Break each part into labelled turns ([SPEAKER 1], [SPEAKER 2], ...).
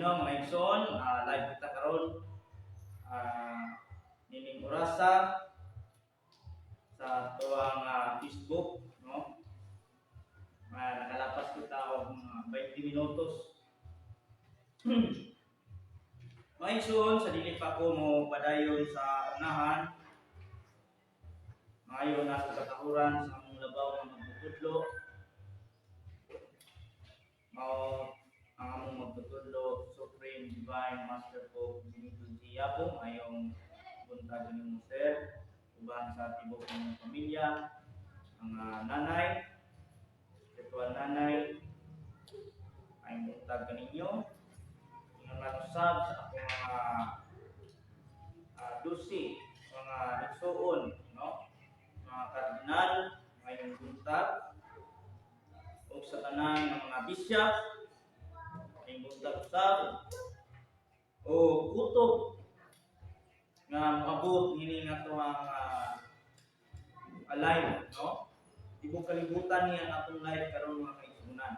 [SPEAKER 1] Paminaw, mga igsoon, live kita karon. Nining orasa sa atuang Facebook, no? Nakalapas kita og mga 20 minutos. Mga igsoon, sa dili pa ko mo padayon sa unahan, maayo na sa katahuran sa among labaw nga magtutudlo. Mao ang among magtutudlo, Supreme Divine Master Pope Benito G. Yabong. Maayong buntag nimo, sir, uban sa tibok ng pamilya, ang nanay, spiritual nanay, maayong buntag kaninyo. Ingon lang usab sa akong mga dusi, mga igsuon, no? Mga kardinal, maayong buntag. Ug sa tanan ng mga bishop, maayong buntag usab. O kutob nga moabot ngini nga tuang live, no? Tibok kalibutan niya ang atong live karon, mga kaigsuonan.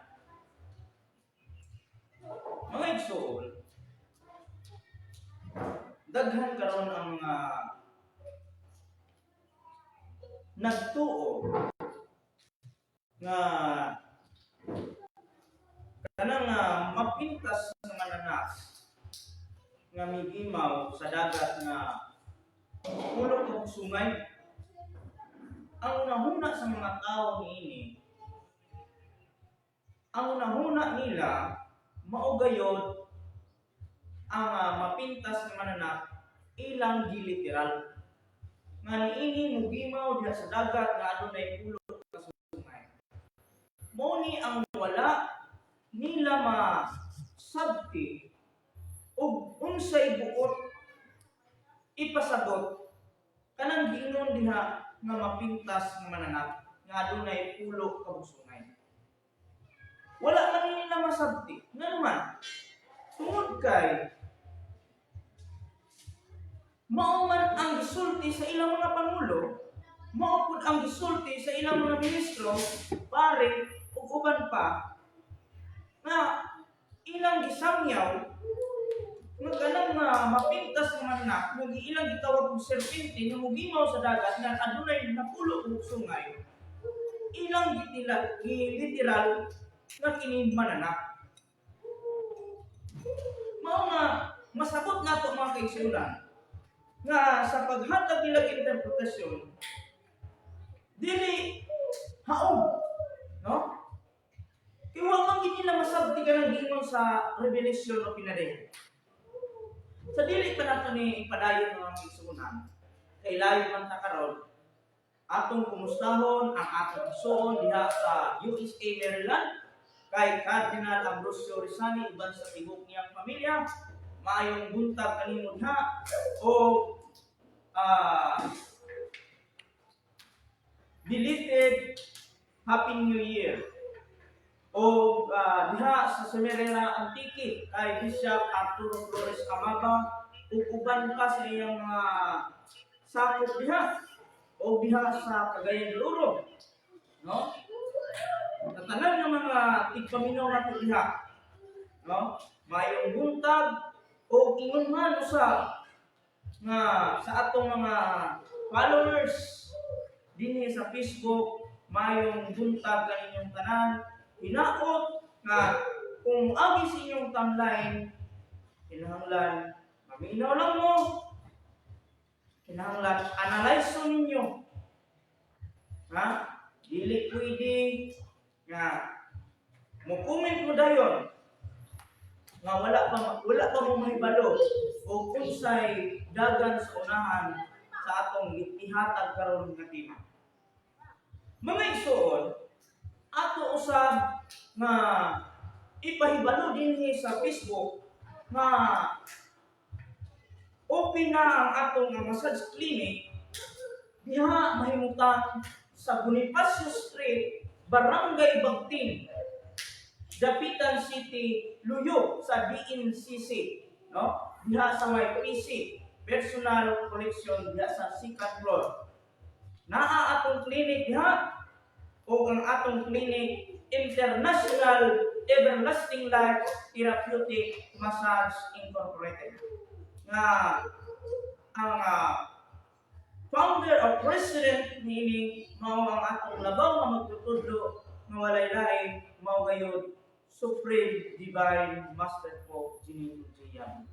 [SPEAKER 1] Mga igsuon, daghan karon ang mga nagtuo nga kanang mapintas nga mananak nga migimaw sa dagat nga pulo ka sungay. Ang unahuna sa mga tao niini, ang unahuna nila mao gayod ang mapintas nga mananak ilang giliteral nga niini mugimaw diha sa dagat nga adunay pulo ka sungay. Mao ni ang wala nila masabti ug unsay buot ipasagot kanang giingon diha nga mapintas nga mananak nga adunay pulo ka sungay. Wala man nila masabti. Ngano man? Tungod kay mao man ang gisulti sa ilang mga pangulo, mao pud ang gisulti sa ilang mga ministro, pare ug uban pa nga ilang gisamyaw nga kanang nga mapintas nga mananak nga ilang gitawag og serpente nga mugimaw sa dagat nga adunay napulo ka sungay, ilang gitila giliteral nga kini mananak. Mao nga masabot nato, mga kaigsuonan, nga sa paghatag nila interpretasyon dili haog, no? Kay wa man gid nila masabti kanang giingon sa Revelation o pinadayag. Sa dili pa nato ni ipadayon, mga kaigsuonan, kay layo man ta karon, atong kumustahon ang atong igsoon diha sa USA, Maryland, kay Cardinal Ambrosio Rizani uban sa tibok niyang pamilya. Maayong buntag kanimo diha o belated Happy New Year. O diha sa Semerera, Antique, kay Bishop Arturo Flores Amaba ug uban pa sa iyang mga sakop diha o diha sa Cagayan de Oro, no? Sa tanan ng mga tigpaminaw nato diha, no? Maayong buntag. O ingon man usab nga sa atong mga followers dinhi sa Facebook, maayong buntag kaninyong tanan. Hinaot nga kung agi sa inyong timeline, kinahanglan maminaw lang mo, kinahanglan analyze ninyo, ha? Dili pwede nga mo comment mo dayon nga wala pa mo mahibalo o unsay dagan sa unahan sa atong ihatag karon nga tema. Mga igsoon, ato usab nga ipahibalo dinhi sa Facebook nga open na ang atong nga massage clinic diha mahimutang sa Bonifacio Street, Barangay Bagting, Dapitan City, Luyo, sa DNCC, no? Diha sa may PC, personal collection diha sa second floor. Naa atong clinic diha o ang atong clinic International Everlasting Life Therapeutic Massage Incorporated. Nga ang founder o president niini mao ang atong labaw nga magtutudlo nga walay lain, mao gayud Supreme Divine Master Pope Genito J. Yabut.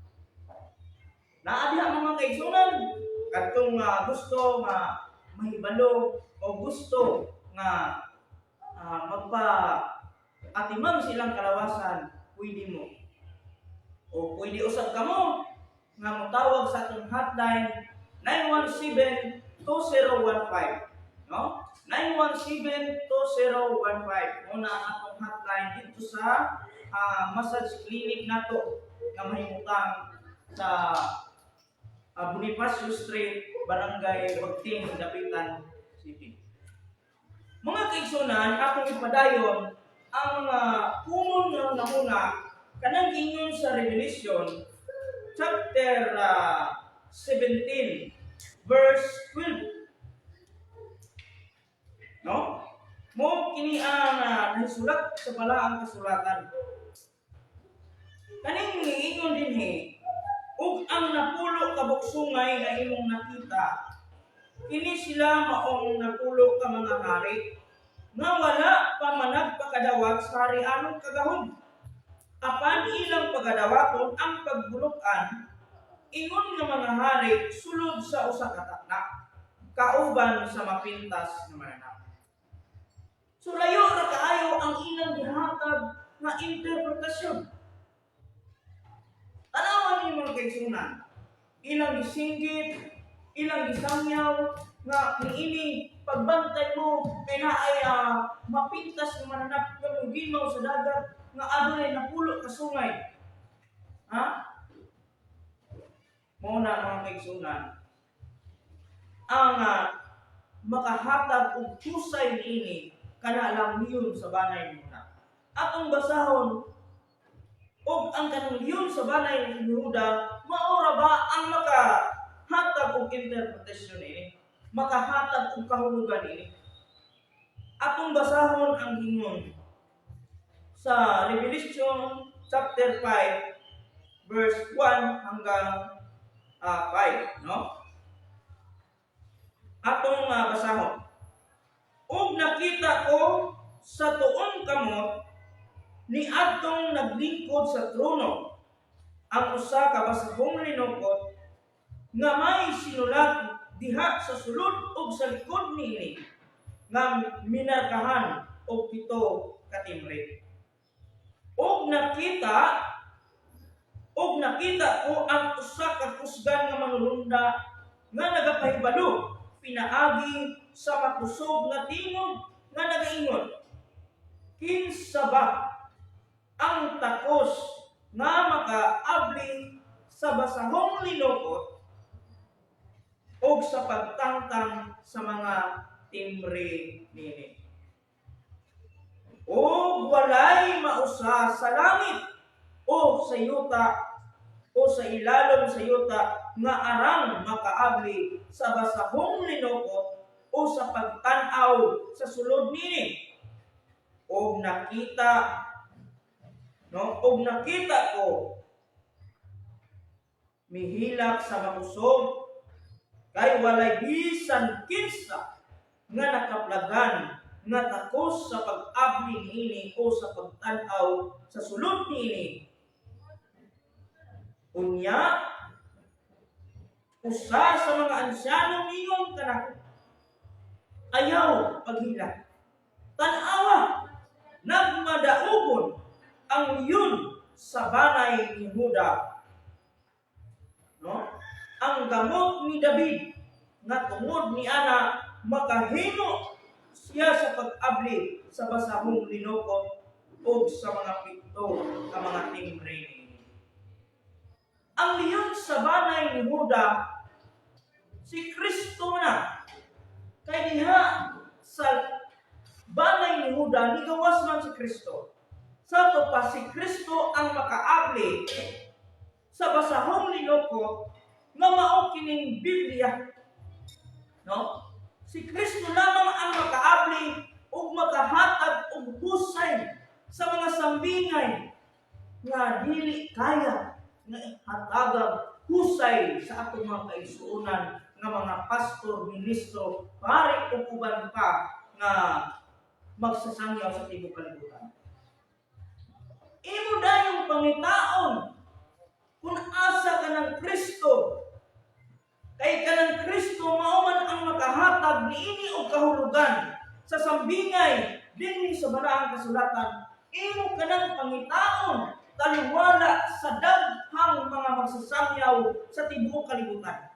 [SPEAKER 1] Naa diha, mga kaigsunan, kadtong gusto nga mahibalo o gusto nga magpa atimang silang kalawasan, pwede mo. O pwede usab kamo nga motawag sa atong hotline 917-2015, no? 917-2015 muna ang atong hotline dito sa massage clinic nato nga mahimutang sa Bonifacio Street, Barangay Bagting, Dapitan City. Mga kaigsunan, akong ipadayon ang mga common nga hunahuna kanang ingon sa Revelation chapter 17 verse 12. No? Mo kini ang nasulat sa balaang kasulatan. Kaning ingon dinhi, "Ug ang napulo ka bugsungay nga imong nakita, kini sila maong napulo ka mga hari nga wala pa managpakadawat sa harianong kagahom. Apan ilang pagadawaton ang pagbulok-an ingon nga mga hari sulod sa usa ka takna kauban sa mapintas nga mananap." So layo ra kaayo ang ilang gihatag nga interpretasyon. Tanawan ni, mga kaigsunan, ilang gisinggit, ilang gisangyaw nga niini pagbantay mo kay naay mapintas nga mananap nga mogimaw sa dagat nga adunay napulo ka sungay. Ha? Mao na, mga kaigsunan, ang makahatag og kusay niini kana lang leon sa banay ni Juda. Atong basahon og ang kanang leon sa banay ni Juda, maora ba ang makahatag og interpretasyon ini? Makahatag og kahulugan ini? Atong basahon ang ingon sa Revelation chapter 5 verse 1 hanggang 5, no? Atong basahon. "Ug nakita ko sa tuong kamot ni adtong naglingkod sa trono ang usa ka basahong linukot nga may sinulat diha sa sulod ug sa likod niini nga minarkahan og pito ka timbre. Ug nakita ko ang usa ka kusgan nga manulunda nga nagapahibalo pinaagi sa makusog nga tingog nga nagaingon, 'Kinsa ba ang takos nga makaabli sa basahong linukot ug sa pagtangtang sa mga timbre nini?' Ug walay mausa sa langit o sa yuta o sa ilalom sa yuta nga arang makaabli sa basahong linukot o sa pagtan-aw sa sulod nini. Ug nakita, no, ug nakita ko, mihilak sa makusog kay walay bisan kinsa nga nakaplagan nga takos sa pag-abli niini o sa pagtan-aw sa sulod niini. Unya, usa sa mga ansyano mingon kanako, 'Ayaw paghilak. Tan-awa, nagmadaugon ang leon sa banay ni Juda. No? Ang gamot ni David nga tungod ni ana makahimo siya sa pag-abli sa basahong linukot ug sa mga pito ka mga timbre niini.'" Ang leon sa banay ni Juda, si Kristo na. Kay diha sa banay ni Juda, nigawas man si Kristo. Sa ato pa, si Kristo ang makaabli sa basahong linukot nga mao kining Biblia. No? Si Kristo lamang ang makaabli. ug makahatag og husay sa mga sambingay nga dili kaya nga hatagang husay sa atong mga kaigsuonan nga mga pastor, ministro, pari ug uban pa nga magsasangyaw sa tibuok kalibutan. Imo dayong pangitaon kung asa ka ng Kristo. Kay kanang Kristo mao man ang makahatag niini og kahulugan sa sambingay dinhi sa Balaang Kasulatan. Imo kanang pangitaon taliwala sa daghang mga magsasangyaw sa tibuok kalibutan.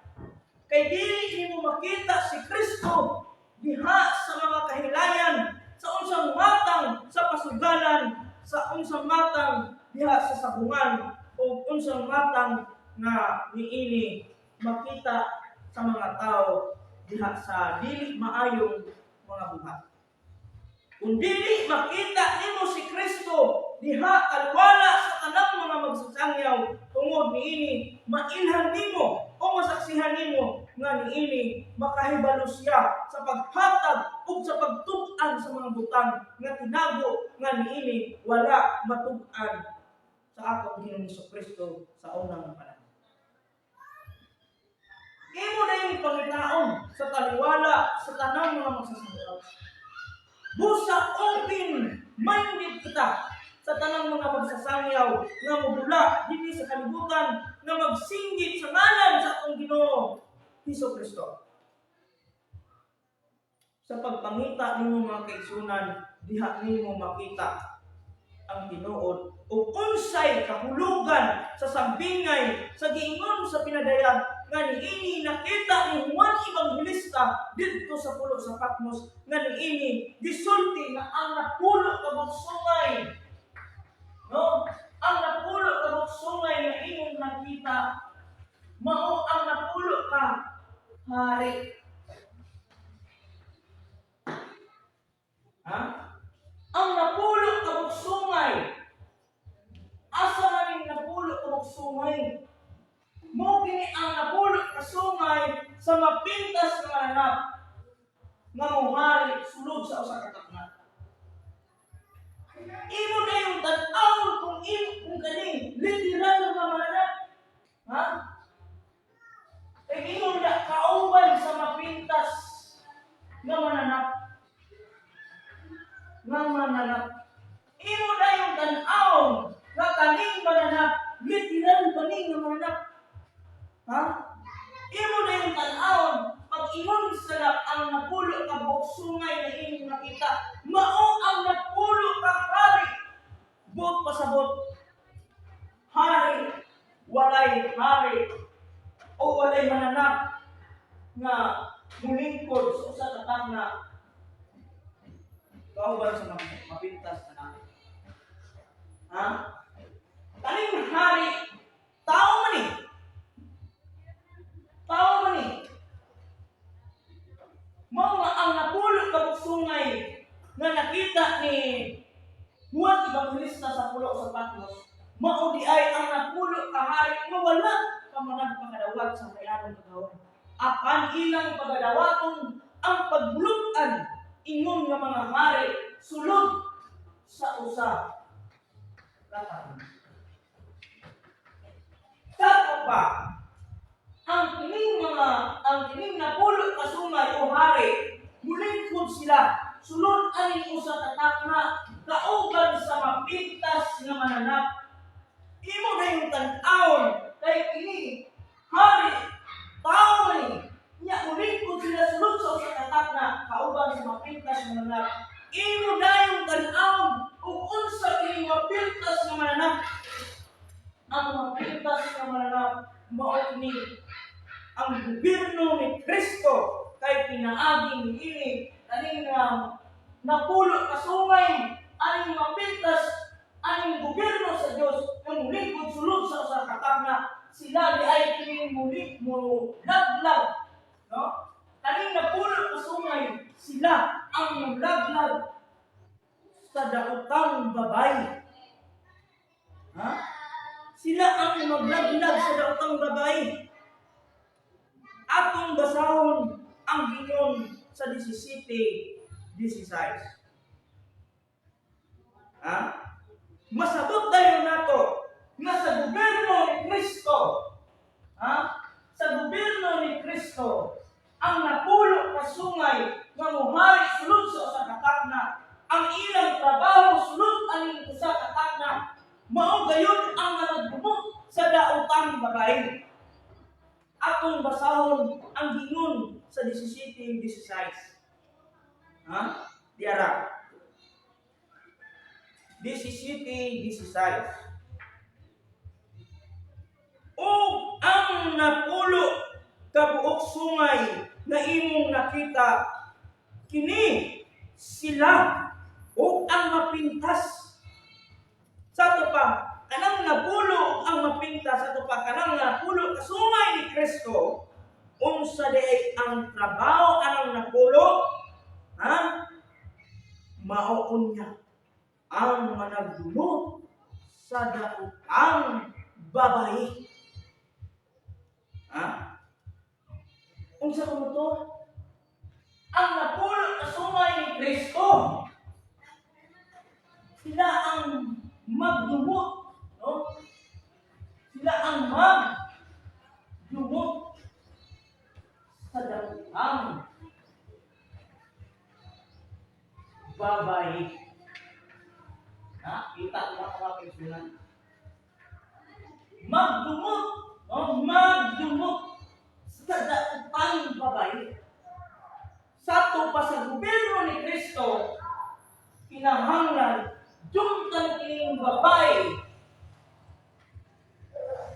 [SPEAKER 1] Kay dili nimo makita si Kristo diha sa mga kahilayan, sa unsang matang sa pasugalan, sa unsang matang diha sa sabungan, o unsang matang nga niini makita sa mga tao diha sa dili maayong mga buhat. Kung dili makita nimo si Kristo diha taliwala sa tanang mga magsasangyaw, tungod niini mailhan nimo o masaksihan nimo nga niini makahibalo siya sa paghatag ug sa pagtug-an sa mga butang nga tinago nga niini wala matug-an sa atong Ginoong Kristo sa unang panahon. Imo na yung pangitaon sa taliwala sa tanang mga magsasangyaw. Busa open minded kita sa tanang mga magsasangyaw nga mudula dinhi sa kalibutan nga magsinggit sa ngalan sa atong Ginoo Hesus Kristo. Sa pagpangita nimo, mga kaigsunan, diha nimo makita ang tinuod o unsay kahulugan sa sambingay sa giingon sa pinadayag nga niini nakita ni Juan Evangelista didto sa pulo sa Patmos, nga niini gisulti nga ang napulo ka sungay, no, ang napulo ka sungay nga imong nakita mao ang napulo ka hari. Ha, ang napulo ka sungay. Asa man ning napulo ka sungay? Mao kini ang napulo ka sungay sa mapintas nga mananap nga mohari sulod sa usa ka takna. Imo na yung tan-awon kung kani literal nga mananap. Ha? Kay imo na kauban sa mapintas nga mananap. Nga mananap. Imo na yung tan-awon nga kaning mananap, literal ba ni nga mananap? Ha? Imo na yung tan-awon pag ingon sa ang napulo ka buok sungay na imong nakita, mao ang napulo ka hari. Buot pasabot, hari, walay hari o walay mananap nga mulingkod sa usa ka takna kauban sa mapintas na namin. Ha? Kaning hari, tao man ni. Tao man ni. Mao nga ang napulo ka sungay nga nakita ni Juan Evangelista sa pulo sa Patmos, mao di ay ang napulo ka hari nga wala pa man nagpakadawat sa harianong kagawad. Apan ilang pagadawaton ang pagbulutan ingon nga mga hari sulod sa usa ka taon. Kato pa, ang kining napulo ka sungay o hari, mulingkod sila sulod aning usa ka takna kauban sa mapintas nga mananap. Imo na yung tan-awon kay kini hari, tao man ni. Nya mulingkod sila sulod sa usa ka takna kauban sa mapintas nga mananap. Imo na yung tan-awon ug unsa kini mapintas nga mananap. Ang mapintas nga mananap mao ni ang gobyerno ni Kristo, kay pinaagi niini kaning napulo ka sungay aning mapintas aning gobyerno sa Dios nga mulingkod sulod sa usa ka takna. Sila di ay kining muli mo laglag, no, kaning napulo ka sungay, sila ang mulaglag sa daotang babayi. Ha, sila ang maglaglag sa daotang babayi. Atong basahon ang gingon sa 17:16. Ha? Masabot dayon nato nga sa gobyerno ni Kristo, ha? Sa gobyerno ni Kristo, ang napulo ka sungay nga muhari sulod sa usa ka takna, ang ilang trabaho sulod aning usa ka takna, mao gayon ang managdumot sa daotang babae. Atong basahon ang gingon sa 17:16. Ha? Diara. 17:16. Ug ang napulo kabuok sungay nga imong nakita, kini sila ug ang mapintas. Sa ato pa, kanang napulo ang mapintas, sa ato pa, kanang napulo kasungay ni Kristo, unsa diay ang trabaho anang napulo? Ha? Mao unya ang managdumot sa daotang babae. Ha? Unsa kuno to? Ang napulo kasungay ni Kristo. Sila ang magdumot, no? Sila ang magdumot sa daotang babae. Ha? Kita mo mga kaigsuonan. Magdumot, no? Magdumot sa daotang babae. Sa pa sa gobyerno ni Kristo, kinahanglan dumtan kining babae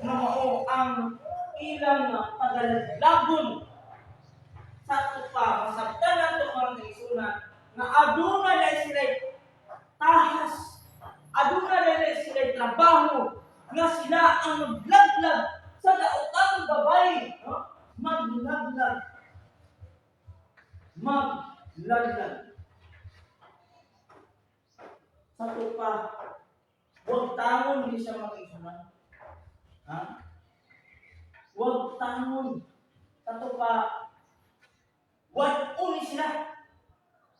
[SPEAKER 1] nga mao ang ilang pagalaglagon. Sa pa, masabtan nato, mga kaigsuonan, nga aduna na sila tahas, aduna na sila trabaho nga sila ang maglaglag sa daotang babae, no? Maglaglag, maglaglag. Sa pa, huwag tangon hindi siya, mga kaigsuonan. Ha? Huwag tangon. Sa pa, wad-on sila.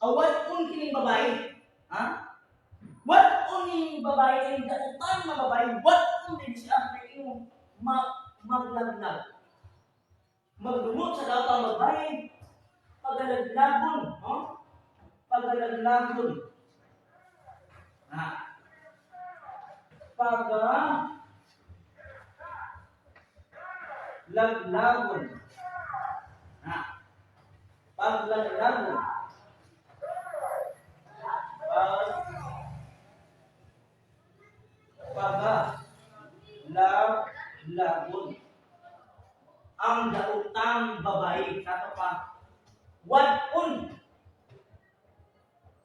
[SPEAKER 1] Wad-on kining babae. Ha? Wad-on ning babae, kining dautan nga babae, wad-on din siya kay imong maglaglag. Magdumot sa daotang babae, pagalaglagon, no? Pagalaglagon. Ha? Pagalaglagon. Ha? Paglaglagon. Pagalaglagon. Ang daotang babae, kato pa, wad-on.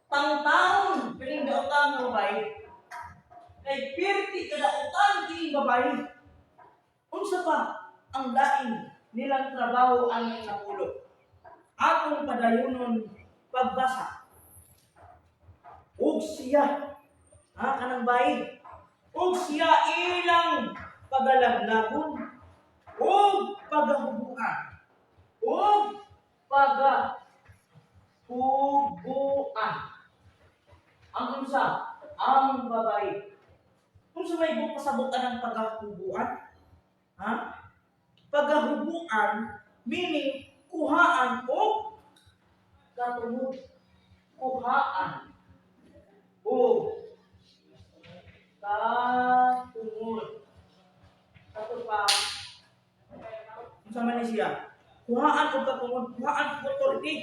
[SPEAKER 1] Tangtaon, kining daotang babae. Kay pirti kadaotan kining babae. Unsa pa ang lain nilang trabaho ang napulo? Atong padayunon pagbasa. Ug siya, ha, kanang bayi, ug siya ilang pagalaglagon, ug pagahubuan, ug pagahubuan. Ang unsa? Ang babae. Unsa may buot pasabot ang pagahubuan? Ha? Pagahubuan meaning kuhaan o katungod. Kuhaan o katungod. Kato pa, unsa man ni siya? Kuhaan o katungod, kuhaan o authority.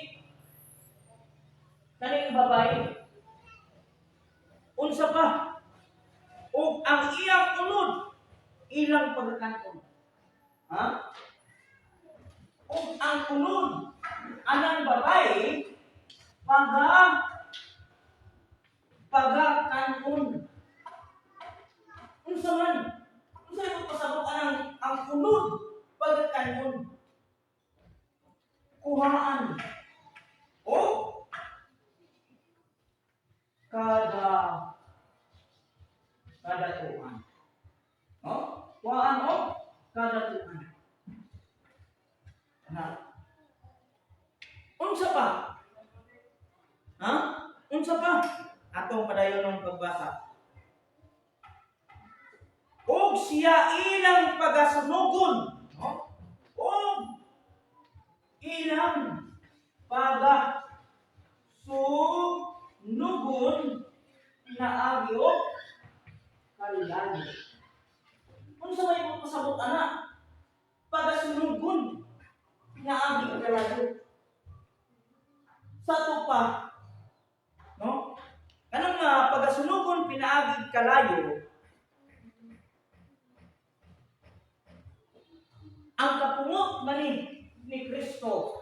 [SPEAKER 1] Kaning babae. Unsa pa? O ang iyang unod, ilang pagkakanton. Ha? O ang unod, anang babae, pagakanon. Unsa man? Unsa imong pasabot anang ang unod pagakanon? Kuhaan o kadatuan. No? Kuhaan o kadatuan. Na. Unsa pa? Ha? Unsa pa? Atong padayon ng pagbasa. Siya ilang pagasunugon, no? O ilang pagasunugon pinaagi og kalayo. Unsa may pasabot ana? Pagasunugon pinaagi og kalayo. Sa ato pa, no? Kanang nga pagasunugon pinaagi kalayo, ang kapungot man ni Kristo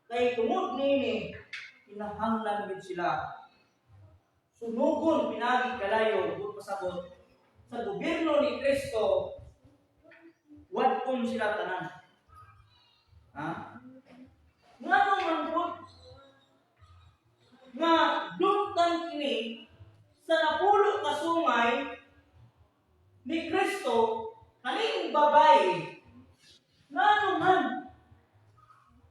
[SPEAKER 1] kay tungod niini kinahanglan gid sila sunugon pinaagi kalayo. Buot pasabot, sa gobyerno ni Kristo wad-on sila tanan. Ha, ngano man pud nga dumtan kini sa napulo ka sungay ni Kristo kaning babae? Ngano man?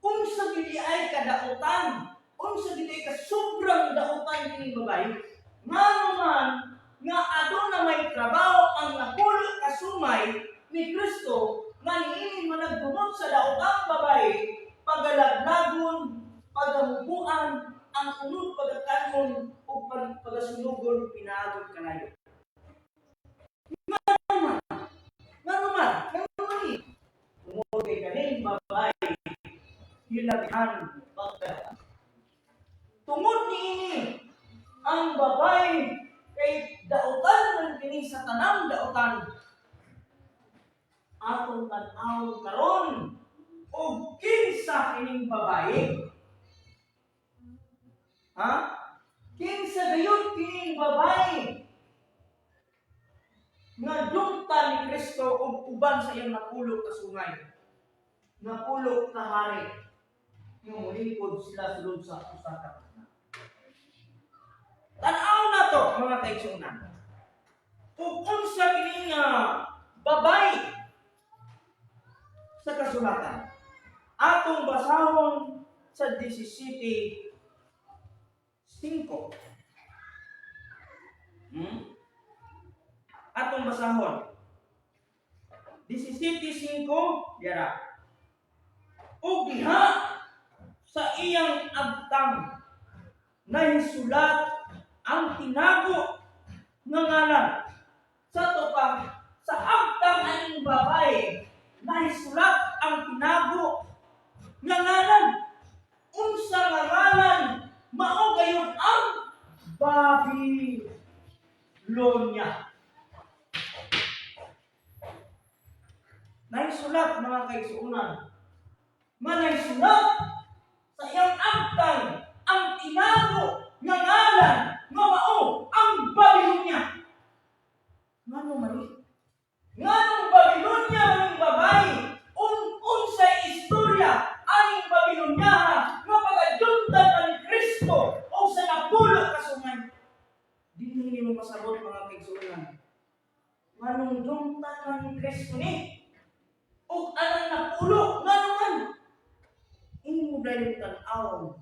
[SPEAKER 1] Unsa gid ay kadautan? Unsa gid ay kasubrang dautan kining babae? Ngano man nga aduna may trabaho ang napulo ka sungay ni Kristo nga niini managdumot sa daotang babae, pagalaglagon, pagamubuan, ang unod pagakanon ug pagasunugon pinaagig kalayo? Ngano man? Ngano man? Ngano man ni? Tungod kay kaning babae hilabihan pagka. Tungod niini, ang babae kay dautan man kini sa tanang dautan. Atong tan-awon karon og kinsa kining babae. Ha? Kinsa gayud kining babae nga dumtan ni Kristo og uban sa iyang napulo ka sungay, napulo ka hari nga molingkod sila sulod sa usa ka tanan? Tan-aw na to, mga kaigsuonan. Ug unsa kini nga babae sa kasulatan? Atong basahon sa 17:5. Atong basahon. 17:5 dira. Ug diha sa iyang agtang nahisulat ang tinago nga ngalan. Sa ato pa, sa agtang aning babae nahisulat ang tinago nga ngalan. Unsa nga ngalan? Mao gayon ang Babylonia. Nahisulat, mga kaigsuonan, nga nahisulat sa iyang agtang ang tinago nga ngalan nga mao ang Babylonia. Ngano man ni? Nganong Babylonia maning babae? Unsay istorya aning Babylonia nga pagaduntan man ni Kristo o sa napulo ka sungay? Dili nimo masabot, mga kaigsuonan. Nganong dumtan man ni Kristo ni? Ug anang napulo, ngano man? Imo dayon tan-awon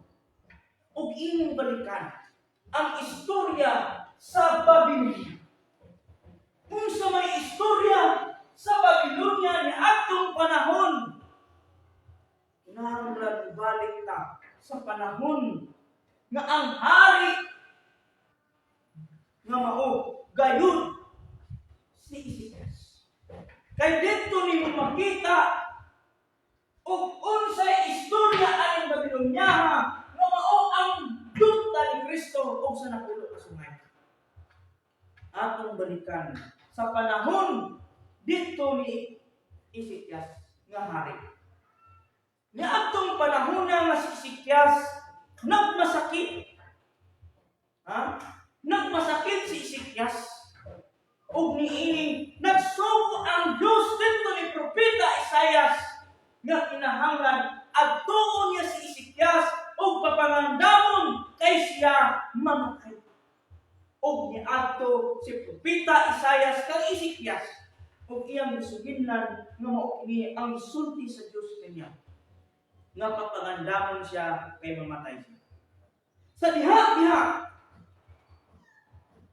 [SPEAKER 1] ug imong balikan ang istorya sa Babylonia. Unsa may istorya sa Babylonia ni atong panahon? Kinahanglan balik ta sa panahon nga ang hari nga mao gayud si Ezekias. Kay didto nimo makita ug unsay istorya aning Babylonia nga mao ang dunta ni Kristo og sa napulo ka sungay. Atong balikan sa panahon didto ni Ezekias nga hari. Niadtong panahon na nga si Ezekias nagmasakit. Ha? Nagmasakit si Ezekias. Ug niini nagsugo ang Dios didto ni Propeta Isaias nga kinahanglan adtuon niya si Ezekias ug papangandamon kay siya mamatay. Ug niadto si Propeta Isaias kang Ezekias ug iyang gisuginlan nga mao kini ang gisulti sa Dios kaniya nga papangandamon siya kay mamatay siya. Sa diha diha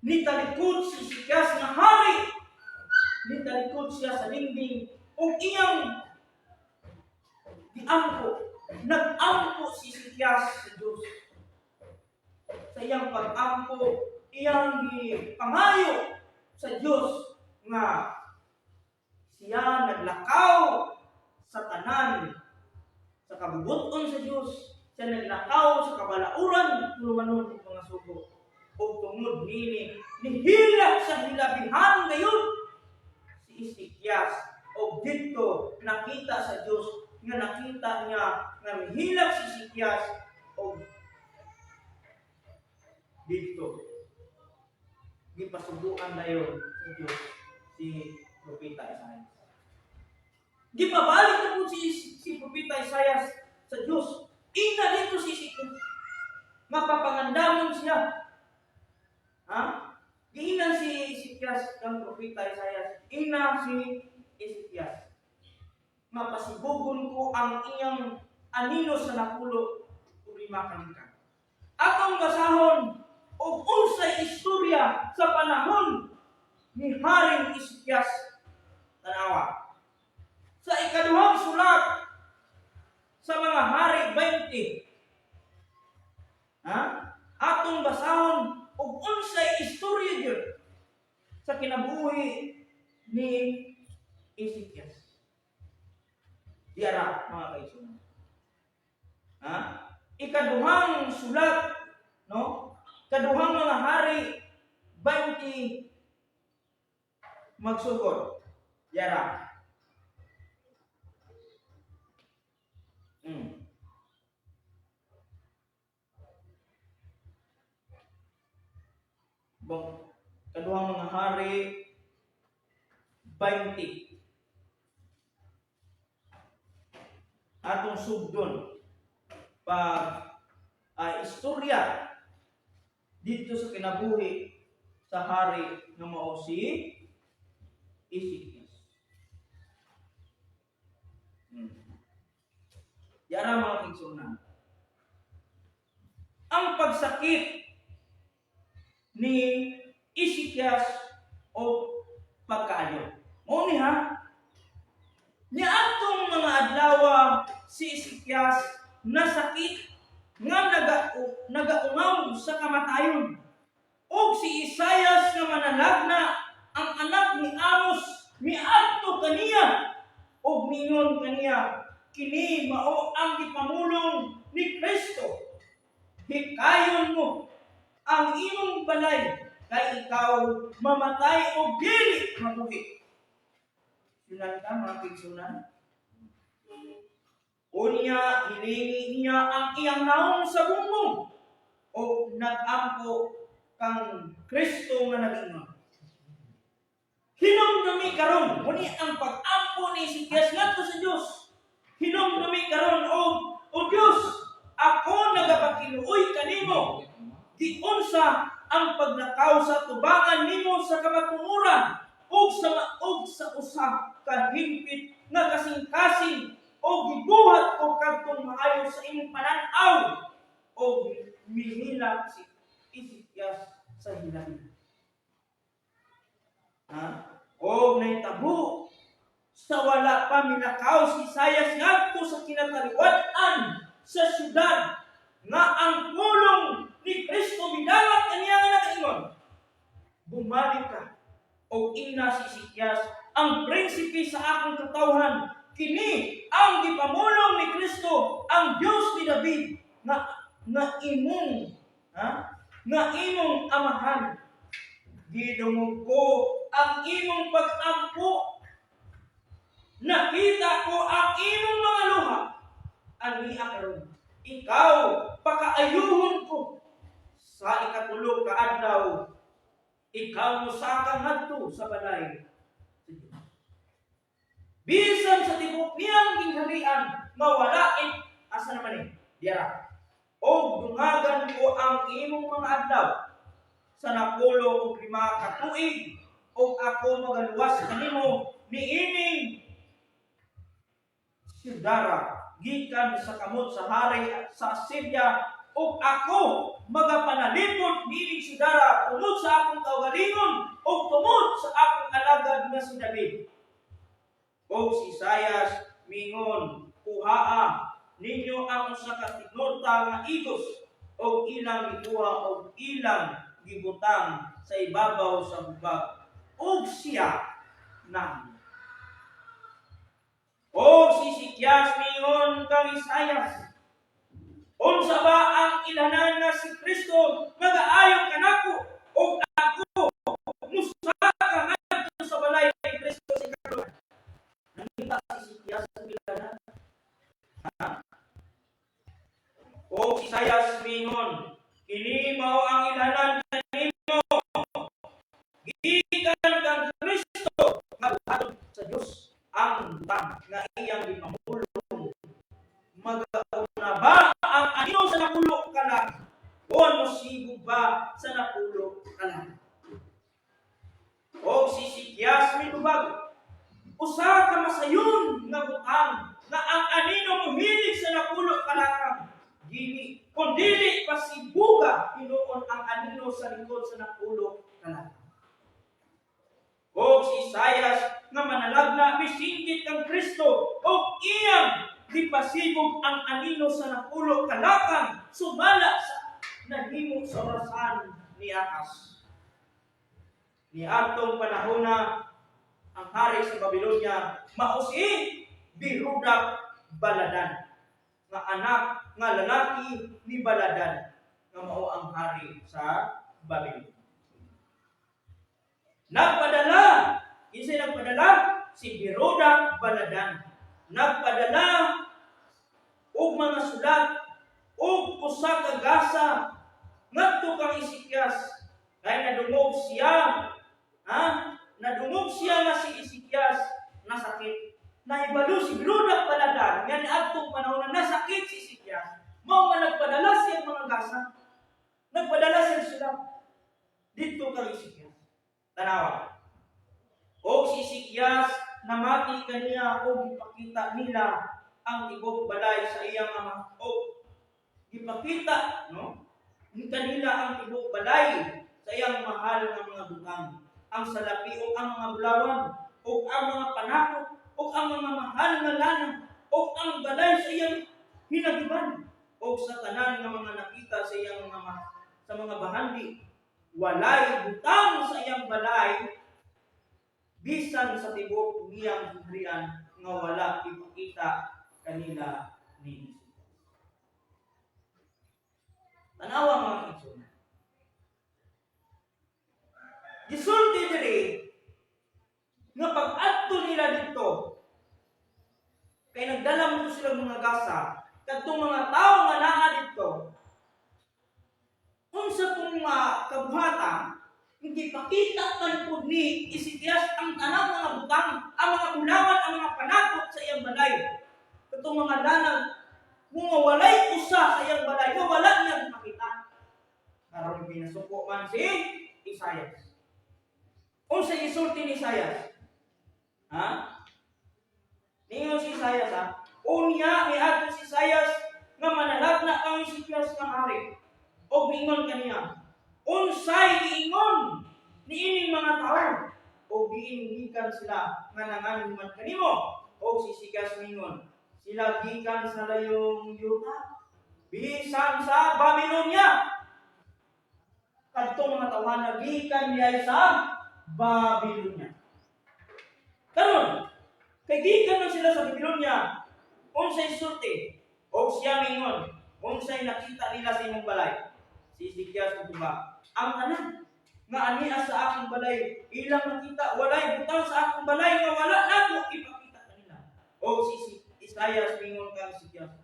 [SPEAKER 1] nitalikod si Ezekias nga hari. Nitalikod siya sa dingding ug iyang giampo. Nag-ampo si Ezekias sa Diyos. Sa iyang pag-ampo, iyang gipangayo sa Diyos nga siya naglakaw sa tanan sa kabubuton sa Diyos. Siya naglakaw sa kabalauran, tulumanon ug mga sugo. Ug tungod nini, nihilak sa hilabihan gayon si Ezekias, og didto nakita sa Diyos nga nakita niya nga mihilak si Ezekias, og didto gipasuguan dayon sa Diyos si Propeta Isaias. Gipabalik na po si Propeta Isaias sa Diyos. Ina dito si Ezekias. Mapapangandamon siya. Ha? Giingnan si Ezekias kang Propeta Isaias. Ina si Ezekias: "Mapasibugon ko ang iyang anino sa 45 ka lingkad." Atong basahon og unsay istorya sa panahon ni Haring Ezekias. Tanawa. Sa ikaduhang sulat sa Mga Hari 20. Ha? Atong basahon og unsay istorya gyud sa kinabuhi ni Ezekias. Diara, mga kaigsuonan. Ha? Ikaduhang sulat, no? Kaduhang Mga Hari 20 magsugod. Diara. Bang, Kaduhang Mga Hari 20. Atong sugdon pag istorya dito sa kinabuhi sa hari nga mao si Ezekias. Yara, mga kaigsuonan. Ang pagsakit ni Ezekias o pagkaayo. Mao ni ha. Niadtong mga adlaw, si Ezekias nasakit nga nagaungaw sa kamatayon. Og si Isaias nga manalagna, ang anak ni Amos, miadto kaniya og mingon kaniya, "Kini mao ang gipamulong ni Kristo: Hikayon mo ang imong balay kay ikaw mamatay og dili mabuhi." Sunan ka, mga kaigsuonan. Unya, gilingi niya ang iyang naong sa bumbong o nag-ampo kang Kristo nga nag-ingon, "Hinumdumi karon." Muni ang pag-ampo ni Ezekias ngadto sa Dios. "Hinumdumi karon o Dios, ako nagapakiluoy kanimo. Giunsa ang paglakaw sa tubangan nimo sa kamatuoran ug sa usa ka hingpit nga kasing-kasing, ug gibuhat ko kadtong maayo sa imong panan-aw." Og mihilak si Ezekias sa hilabi. Ha? Og nahitabo sa wala pa milakaw si Isaias ngadto sa kinataliwat-an sa syudad nga ang pulong ni Kristo midangat kaniya nga nagaingon, "Bumalik ka og ingna si Ezekias, ang prinsipe sa akong katawhan, kini ang gipamulong ni Kristo, ang Dios ni David nga imong, ha, nga imong amahan: Gidungog ko ang imong pag-ampo, nakita ko ang imong mga luha. Ania karon, ikaw pakaayuhon ko. Sa 3 ka adlaw ikaw mosaka ngadto sa balay sa Dios." Bisan sa tibuok niyang gingharian nga wala it asa naman eh diara. "Og dungagan ko ang imong mga adlaw sa 45 ka tuig, ug ako magaluwas kanimo niining syudara gikan sa kamot sa hari sa Assyria." Ug ako magapanalipod niining syudara tungod sa akong kaugalingon ug tungod sa akong alagad nga si David." Og si Isayas mingon, "Kuhaa ninyo ang usa ka tinurta nga igos," og ilang gikuha og ilang gibutang sa ibabaw sa bubag ug siya na. Og si Isikias mingon kang Isayas, "Unsa ba ang ilanan nga si Kristo magaayo kanako ug ako musaka ngadto sa balay ni Kristo sa ikaduha?" Nangita si Isikias ang ilanan. Ha? Og si Isayas mingon, "Kini mao ang ilanan kanimo gikan kang Kristo nga buhaton sa Dios: ang butang nga iyang gipamulong, magauna ba ang anino sa napulo ka laki o mosibog ba sa napulo ka laki?" Og si Isikias mitubag, "Usa ka masayon nga butang nga ang anino mohilig sa napulo ka lakang. Dili, kung dili pasibuga hinuon ang anino sa likod sa napulo ka lakang." Og si Isayas nga manalagna misingkit kang Kristo og iyang gipasibog ang anino sa napulo ka lakang sumala sa nahimo sa orasan ni Ahaz. Ni atong panahona, ang hari sa Babylonia mao si Berodach Baladan nga anak nga lalaki ni Baladan nga mao ang hari sa Babylonia. Nagpadala, kinsay nagpadala? Si Berodach Baladan. Nagpadala og mga sulat og usa ka gasa ngadto kang Isikias kay nadungog siya, ha, nadungog siya nga si Isikias nasakit. Nahibalo si Berodach Baladan nga niadtong panahon na nasakit si Isikias, mao nga nagpadala siya mga gasa, nagpadala siya sulat didto kang Isikias. Tanawa. Og si Isikias namati kaniya og gipakita nila ang tibuok balay sa iyang ama, og gipakita, no, kanila ang tibuok balay sa iyang mahal nga mga butang, ang salapi ug ang mga bulawan ug ang mga panakot ug ang mga mahal nga lana ug ang balay sa iyang hinagiban ug sa tanan nga mga nakita sa iyang mga sa mga bahandi. Walay butang sa iyang balay bisan sa tibuok niyang gingharian nga wala ipakita kanila ni Jesus. Tanawa, mga kaigsoon. Gisulti diri nga pag-adto nila didto kay nagdala mo silang mga gasa kadtong mga tawo nga naa didto, unsa pong mga kabuhatan, hindi pakita man pud ni Ezekias ang tanang mga butang, ang mga bulawan, ang mga panakot sa iyang balay. Katong mga lanang, kung walay usa sa iyang balay, nga wala niya makita. Karon pinasuko man si Isayas. Unsa gisulti ni Isayas? Ha? Ningon si Isayas, ha? Unya miadto si Isayas nga manalagna kang Ezekias nga hari. Og ningon kaniya, "Unsay giingon niining mga tawo? O diin gikan sila nga nanganhi man kanimo?" Og si Ezekias mingon, "Sila gikan sa layong yuta, bisan sa Babylonia." Kadtong mga tawhana gikan diay sa Babylonia. Karon, kay gikan man sila sa Babylonia, unsay sulti? Og siya mingon, "Unsay nakita nila sa imong balay?" Si Ezekias mutubag, "Ang tanan nga ania sa akong balay ilang nakita, walay butang sa akong balay nga wala nako ipakita kanila." Og si Isaias mingon kang Ezekias,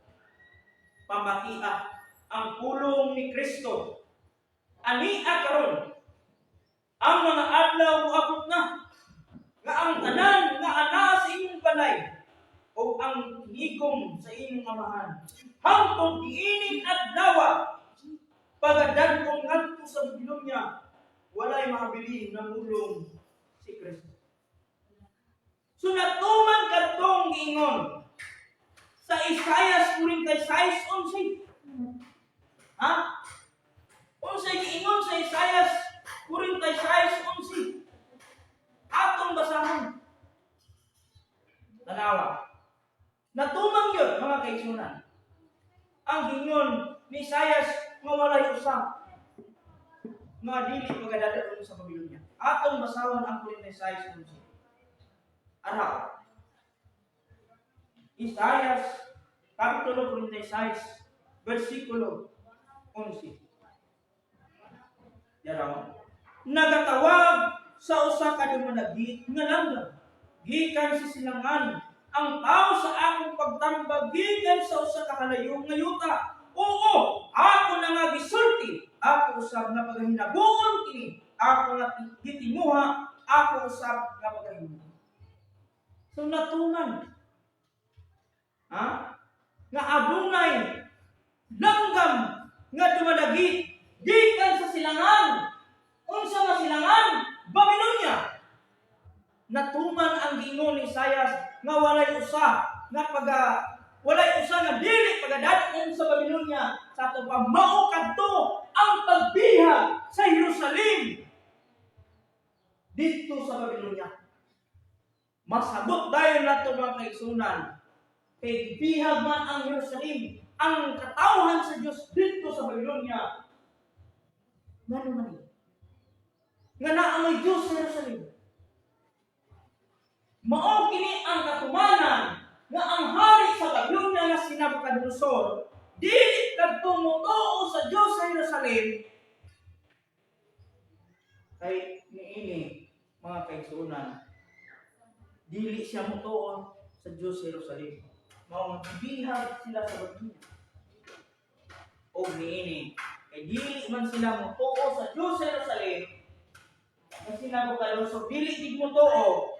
[SPEAKER 1] "Pamatia ang pulong ni Kristo. Ania karon, ang mga adlaw moabot na nga ang tanan nga anaa sa imong balay o ang tinigom sa imong amahan hangtod niining adlaw pagadan-ong ngadto sa Babylonia, walay mahabilin na mulong si Kristo." So natuman kadtong giingon sa Isaiah 46:11. Ha? Unsay giingon sa Isaias 46:11? Atong basahon. Tanawa. Natuman yun, mga kaigsuonan, ang gingon ni Isaias nga walay usa nga dili magadadalon sa Babylonia. Atong basahon ang 46:11. Ara. Isaias Kapitulo 46, versikulo 11. Yaraw. "Nagatawag sa usa ka dumanagit nga langgam gikan sa silangan ang tao sa akong pagtambag gikan sa usa ka kalayo nga yuta. Oo, ako na nga gisulti, ako usab nga pagahinabuon kini, ako nga gitinguha, ako usab nga pagahinabuon." So natuman. Ha? Nga adunay langgam nga dumadagit gikan sa silangan. Unsa nga silangan? Babylonia. Natuman ang giingon ni Isaias nga walay usa nga dili pagadad-on sa Babylonia. Sa ato pa, mao kadto ang pagbihag sa Jerusalem didto sa Babylonia. Masabot dayon nato, mga kaigsuonan, kay gibihag man ang Jerusalem, ang katawhan sa Dios, didto sa Babylonia. Ngano man ni? Nga naa may Dios sa Jerusalem. Mao kini ang katumanan nga ang hari sa Babylonia nga si Nabucodonosor dili kadto motuo sa Dios sa Jerusalem, kay niini, mga kaigsuonan, dili siya motuo sa Dios sa Jerusalem. Mao nga gibihag sila sa Babylonia. Og niini kay dili man sila motuo sa Dios sa Jerusalem, nga si Nabucodonosor dili gid motuo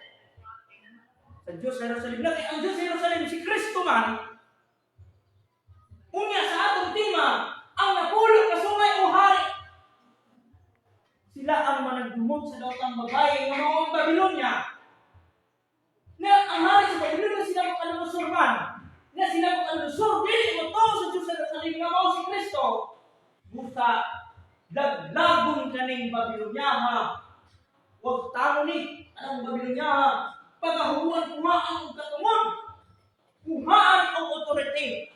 [SPEAKER 1] sa Dios sa Jerusalem. Na kay ang Dios sa Jerusalem si Kristo man. Unya sa atong tema, ang napulo ka sungay o hari, sila ang managdumot sa daotang babae nga mao ang Babylonia. Na ang hari sa Babylonia si Nabucodonosor man. Na si Nabucodonosor dili motuo sa Dios sa Jerusalem nga mao si Kristo. Busa laglagon kaning Babylonia ha. Wag tamo ni anang Babylonia ha. Pagahuan kuhaan og katungod. Kuhaan og authority.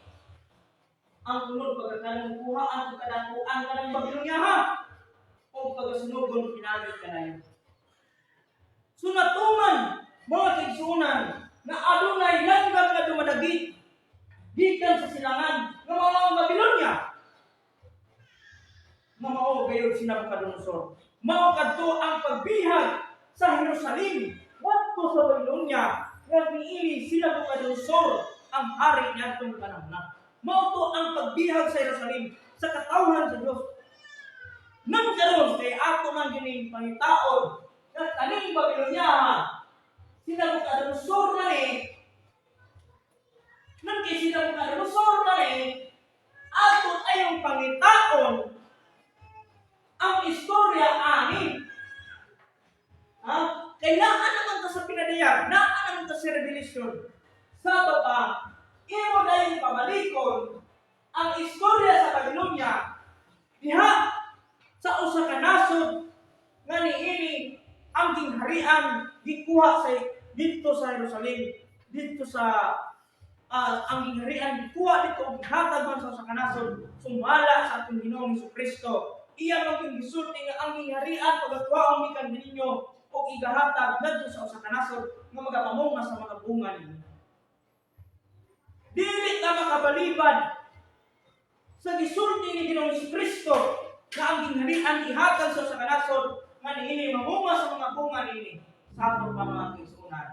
[SPEAKER 1] Ang unod pagkakanang kuhaan og kadatuan kanang Babylonia ha. O pagasunugon pinagi kanayon. So natuman, mga kaigsuonan, nga adunay langgam nga dumadagit gikan sa silangan nga mao ang Babylonia. Nga mao gayud si Nabucodonosor. Mao kadto ang pagbihag sa Jerusalem ngadto sa Babylonia nga niini si Nabucodonosor ang hari niadtong panahon. Mao to ang pagbihag sa Jerusalem sa katawhan sa Dios. Nang karon kay ato man gining pangitaon nga kaning Babylonia si Nabucodonosor na ni. Nang kay si Nabucodonosor na ni, ato ayong pangitaon ang istorya ani. Ha? Kay naa naman ta sa pinadayag, naa naman ta sa Revelation. Sa ato pa, imo dayon pamalikon ang istorya sa Babylonia diha sa usa ka nasod nga niini ang gingharian gikuha sa didto sa Jerusalem, didto sa ang gingharian gikuha didto ug gihatag man sa usa ka nasod sumala sa atong Ginoong Kristo. Iya man gyud gisulti nga ang gingharian pagakuhaon gikan ninyo ug igahatag ngadto sa usa ka nasod nga magapamunga sa mga bunga ninyo. Dili ta makabalibad sa gisulti ni Ginoong Kristo nga ang gingharian ihatag sa usa ka nasod nga niini mamunga sa mga bunga niini. Sa ato pa, mga kaigsuonan,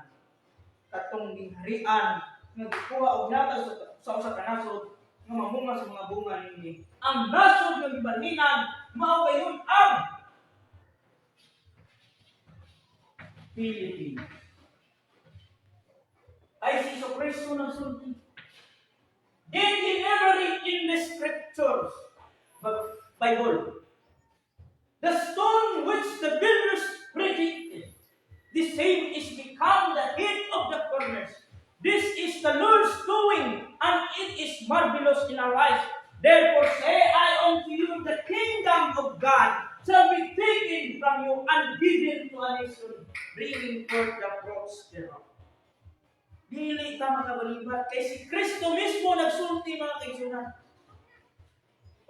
[SPEAKER 1] katong gingharian nga gikuha og gihatag sa usa ka nasod nga mamunga sa mga bunga niini, ang nasod nga gibalhinan mao gayon ang Philippines. Ay si Kristo nagsulti. "Did ye never read in the scriptures," Bible, "the stone which the builders rejected, the same is become the head of the corners. This is the Lord's doing, and it is marvelous in our eyes"? Therefore say I unto you, the kingdom of God shall be taken from you and given to a nation, bringing forth the fruits thereof." Dili ta makabalibat kay si Kristo mismo nagsulti, mga kaigsuonan.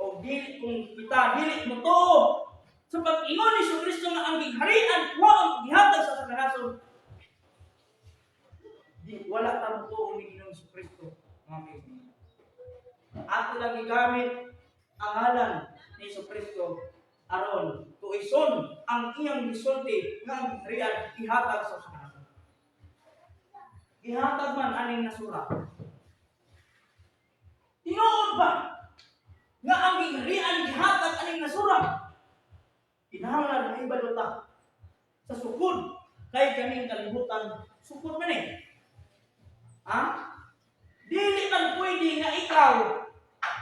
[SPEAKER 1] O dili kung kita dili mo tuo sa pag-ingon ni Kristo nga ang gingharian kuwaon gihatag sa nasod, di wala ta mo tuo ni Ginoong Kristo, mga kaigsuonan. Ato lang gigamit ang ngalan ni Kristo aron tuison ang iyang gisulti nga ang gingharian ihatag sa nasod. Gihatag man aning nasura. Tinuod ba nga ang gingharian gihatag aning nasura? Kinahanglan mahibalo ta sa sukod kay kaning kalibutan sukod man eh. Ha? Dili man pwede nga ikaw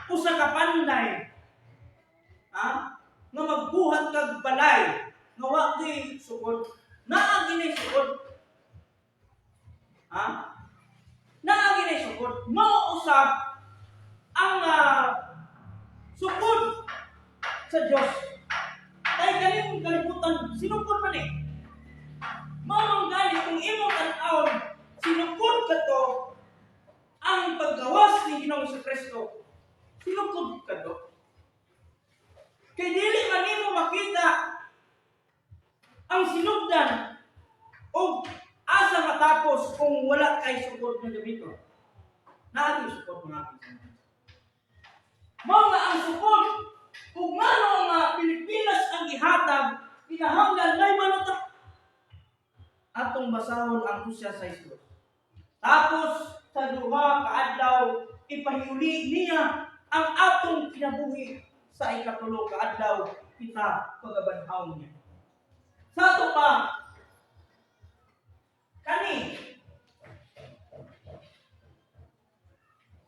[SPEAKER 1] usa ka panday, ha? Nga magbuhat kag balay nga wa di sukod. Naa gini sukod. Ha? Naa gini sukod. Mao usab ang sukod sa Dios. Kay kaning kalibutan sinukod man eh. Mao man gani kung imong tan-awon sinukod kato ang paggawas ni Ginoong Kristo. Sinukod kato. Kay dili man nimo makita ang sinugdan o asa matapos kung wala kay sukod nga gamiton. Naa sukod, mga pinsan. Mao nga ang sukod kung ngano nga Pilipinas ang gihatag, kinahanglan may baluta. Atong basahon ang Hosea 6:2. Tapos sa 2 ka adlaw ipahiuli niya ang atong kinabuhi, sa ikatulo ka adlaw kita pagabanhaw niya. Sa ato pa kani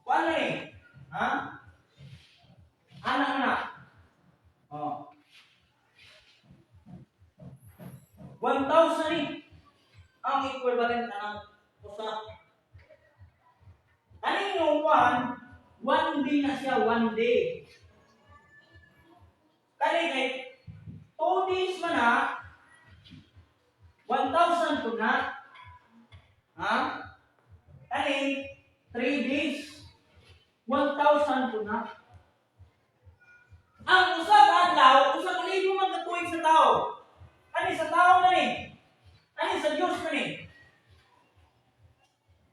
[SPEAKER 1] kuan na ni, ha? Ana ana. Oh. 1,000 ni ang equivalent anang usa. Kaning yung one day na siya, one day. Kani kay 2 days man na, 1,000 ko na. Ha? Kani, 3 days, 1,000 ko na. Ang usa ka adlaw, 1,000 man ka tuig sa tao. Ani sa tao na ni. Ani sa Dios na ni.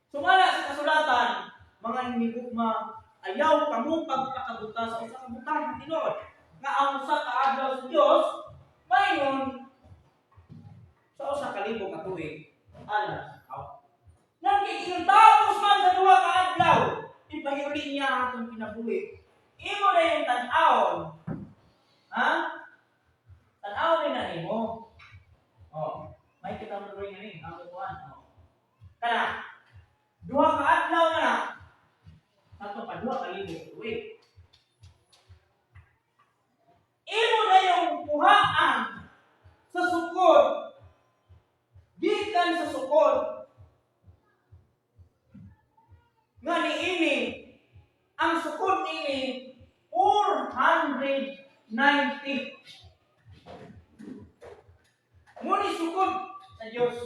[SPEAKER 1] Sumala sa kasulatan, mga hinigugma, ayaw kamo pagpakabuta sa usa ka butang tinuod nga ang usa ka adlaw sa Dios mayon sa 1,000 ka tuig alang sa tao. Nang kay tapos man sa 2 ka adlaw, ipahiuli niya ang atong kinabuhi. Imo na yung tan-awon. Ha? Tan-awon ni na nimo. Oh, may kita mo drawing ani, ang kuan. Oh. Kana 2 ka adlaw na na. Ato pa 2,000 tuig. Imo na yung kuhaan sa sukod. Gikan sa sukod. Nga niini, ang sukod niini 490. Muni sukod sa Dios.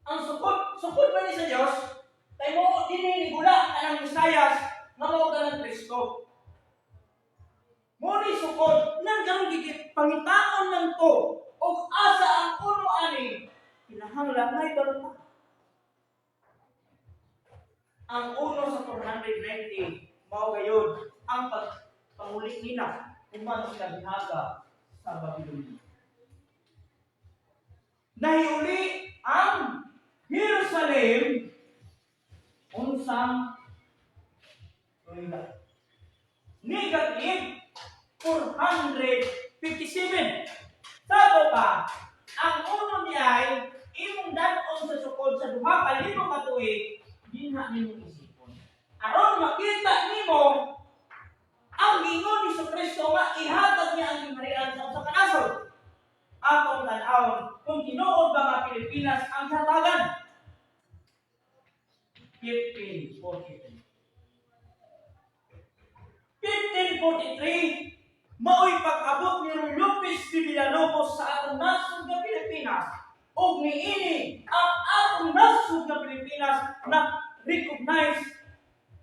[SPEAKER 1] Ang sukod, sukod ba ni sa Dios? Kay mo dinhi nigula anang Mesayas nga mao ka ng Kristo. Muni sukod nang karon gigit pangitaon lang to og asa ang uno ani, kinahanglan may baluta. Ang uno sa 490 mao gayud ang pagpanguli nila human sila bihaga sa Babylonia. Nahiuli ang Jerusalem unsang tuiga? Negative 457. Sa ato pa, ang uno niya ay imong dan-on sa sukod sa 2,000 ka tuig, dinha nimo isipon. Aron makita nimo ang giingon ni Kristo nga ihatag niya ang gingharian sa usa ka nasod. Atong tan-awon kung tinuod ba nga Pilipinas ang hatagan. 1543. 1543. Maoy pag-abot ni Ruy Lopez de Villalobos sa atong nasod nga Pilipinas ug niini ang atong nasod nga Pilipinas na recognize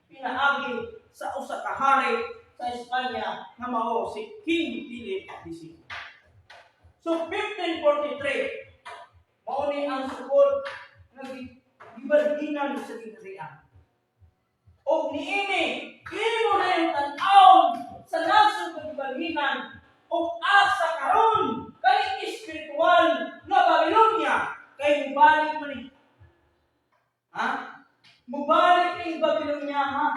[SPEAKER 1] pinaagi sa usa ka hari sa Espanya nga mao si King Philip II. So 1543 mao ni ang sukod nga gibalhinan sa gingharian. Og niini imo na yung tan-awon sa nasod nga gibalhinan og asa karon kay espiritual nga Babylonia kay mubalik man ni. Ha? Mubalik ning Babylonia, ha?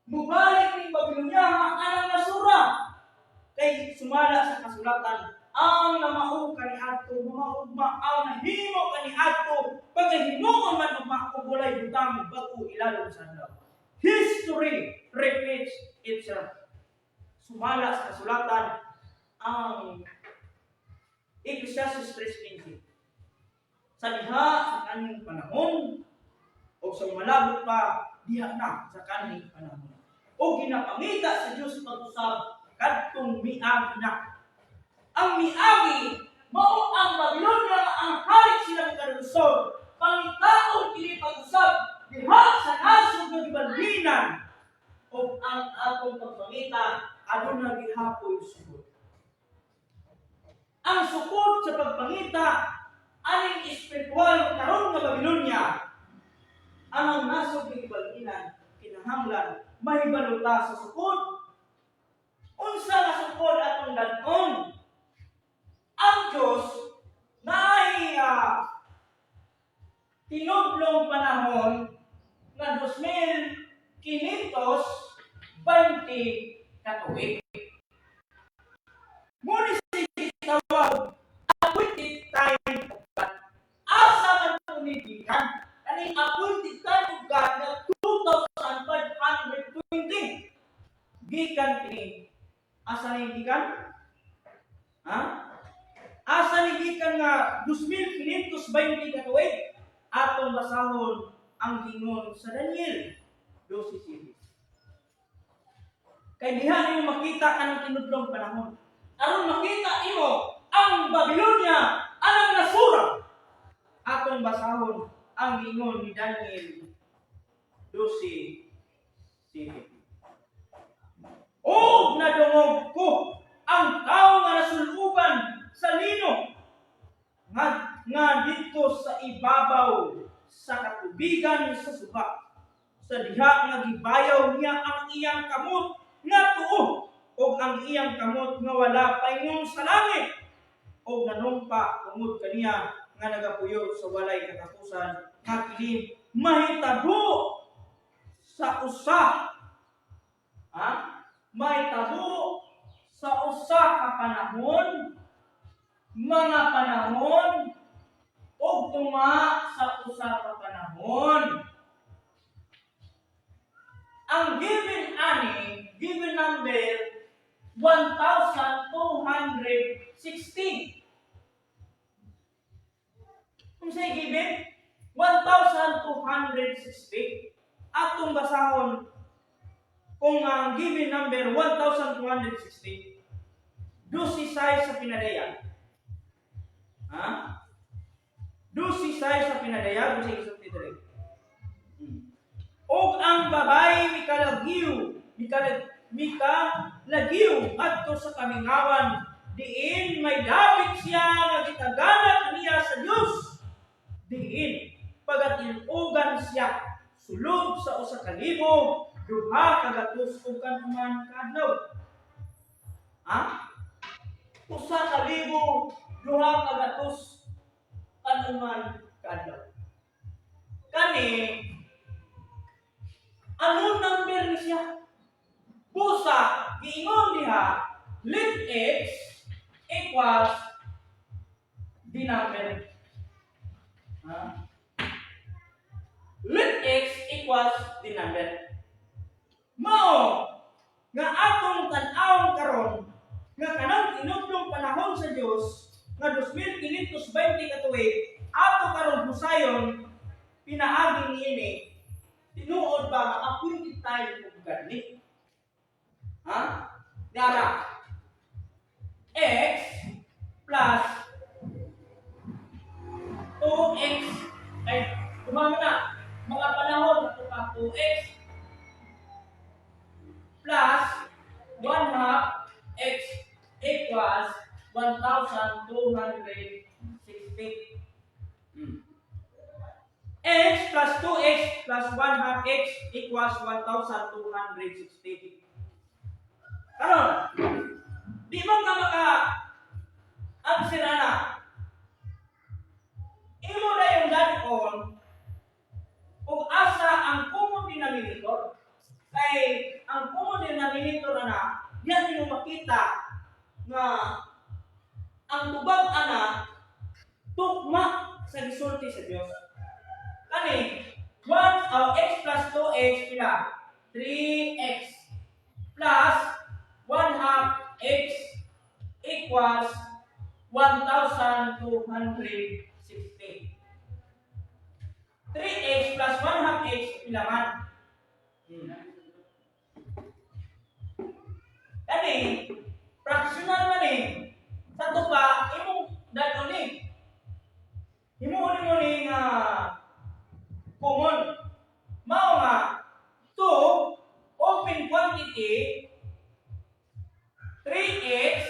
[SPEAKER 1] Mubalik ning Babylonia ha, anang nasura. Kay sumala sa kasulatan, ang namao kaniadto mamaugma, ang nahimo kaniadto pagahimuon man ugma ug walay butang bag-o ilalom sa adlaw. History repeats itself. Sumala sa kasulatan ang Ecclesiastes 3:15. Sa diha sa kaning panahon o sa malabot pa diha na sa kaning panahon. O ginapangita sa Dios pag-usab kadtong miagi na. Ang miagi mao ang Babylonia nga ang hari sila Nabucodonosor. Pangitaon kini pag-usab diha sa nasod nga gibalhinan ug ang atong pagpangita aduna gihapoy sukod. Ang sukod sa pagpangita aning espiritual karon nga Babylonia ang nasod nga gibalhinan, kinahanglan mahibalo ta sa sukod. Unsa nga sukod atong dad-on? Ang Diyos naay tinudlong panahon nga 2,520 ka tuig. Ngunit si tawag appointed time of God. Asa man po ni gikan? Kaning appointed time of God nga 2,520. Gikan kini. Asa ni gikan? Ha? Asa ni gikan nga 2,520 ka tuig? Atong basahon ang gingon sa Daniel 12:7. Kay diha nimo makita anong tinudlong panahon. Aron makita imo ang Babylonia anang nasura. Atong basahon ang gingon ni Daniel 12:7. Og nadungog ko ang tao nga nasuluban sa lino nga didto sa ibabaw sa katubigan sa suba, sa diha nga gibayaw niya ang iyang kamot nga tuo ug ang iyang kamot nga wala paingon sa langit ug nanumpa tungod kaniya nga nagapuyo sa walay katapusan nga kini mahitabo sa usa, ha, mahitabo sa usa ka panahon, mga panahon ug tunga sa usa ka panahon. Ang given ani, given number 1,260. Kung sa given 1,260, atong basahon kung ang given number 1,260, 12 sa pinadayag. Ha? 12 sa pinadayag, kung sa isulti diri. Og ang babaye mikalagiw, mikalagiw adto sa kamingawan diin may dapit siya nga gitagana niya sa Dios. Diin pagatil-ogan siya sulod sa 1,200 ug kanuman kaadlaw. Ha? 1,200 kanuman kaadlaw. Kani ano number ni siya? Busa, giingon diha, let x equals the number. Ha? Let x equals the number. Mao nga atong tan-awon karon nga kanang tinudlong panahon sa Dios nga 2520 ka tuig ato karon husayon pinaagi niini, tinuod ba nga appointed time of God ni? Ha? Dara. X plus 2x ay kumama na mga panahon ito pa, 2x plus 1 half x equals 1,260. X plus 2x plus 1 half x equals 1,260. Karon, di mo ka maka answer ana. Imo na yung dad-on kung asa ang common denominator. Kay ang common denominator ana, diyan mo makita nga ang tubag ana tukma sa gisulti sa Dios. Kani 1 x plus 2x pila? 3x plus 1 half x equals 1,260. 3x plus 1 half x pila man? Kani fractional man eh. Sa pa imong dad-on ni. Himuon mo ni nga common. Mao nga 2 open quantity 3x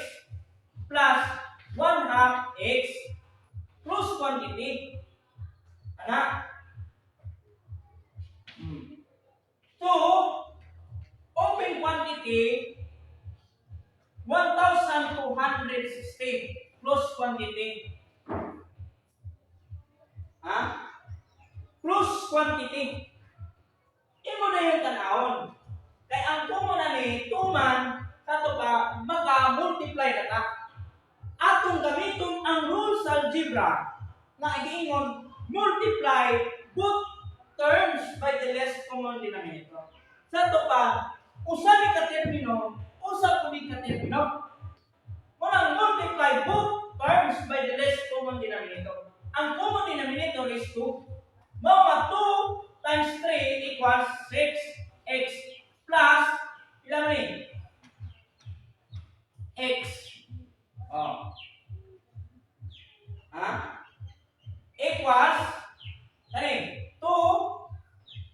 [SPEAKER 1] plus 1 half x plus quantity. Ana? 2 open quantity 1,260 plus quantity. Ha? Plus quantity. Imo na yung tanawon. Kay ang common na ni, 2 man, kato pa, maka-multiply na ta. Atong gamiton ang rules sa algebra nga giingon multiply both terms by the less common denominator. Sa to pa, usa ni ka termino, usa po ni ka termino. Munang multiply both terms by the less common denominator. Ang common denominator is 2. Mao nga 2 times 3 equals 6x plus ilan ni? X. Oh. Ha? Equals kani 2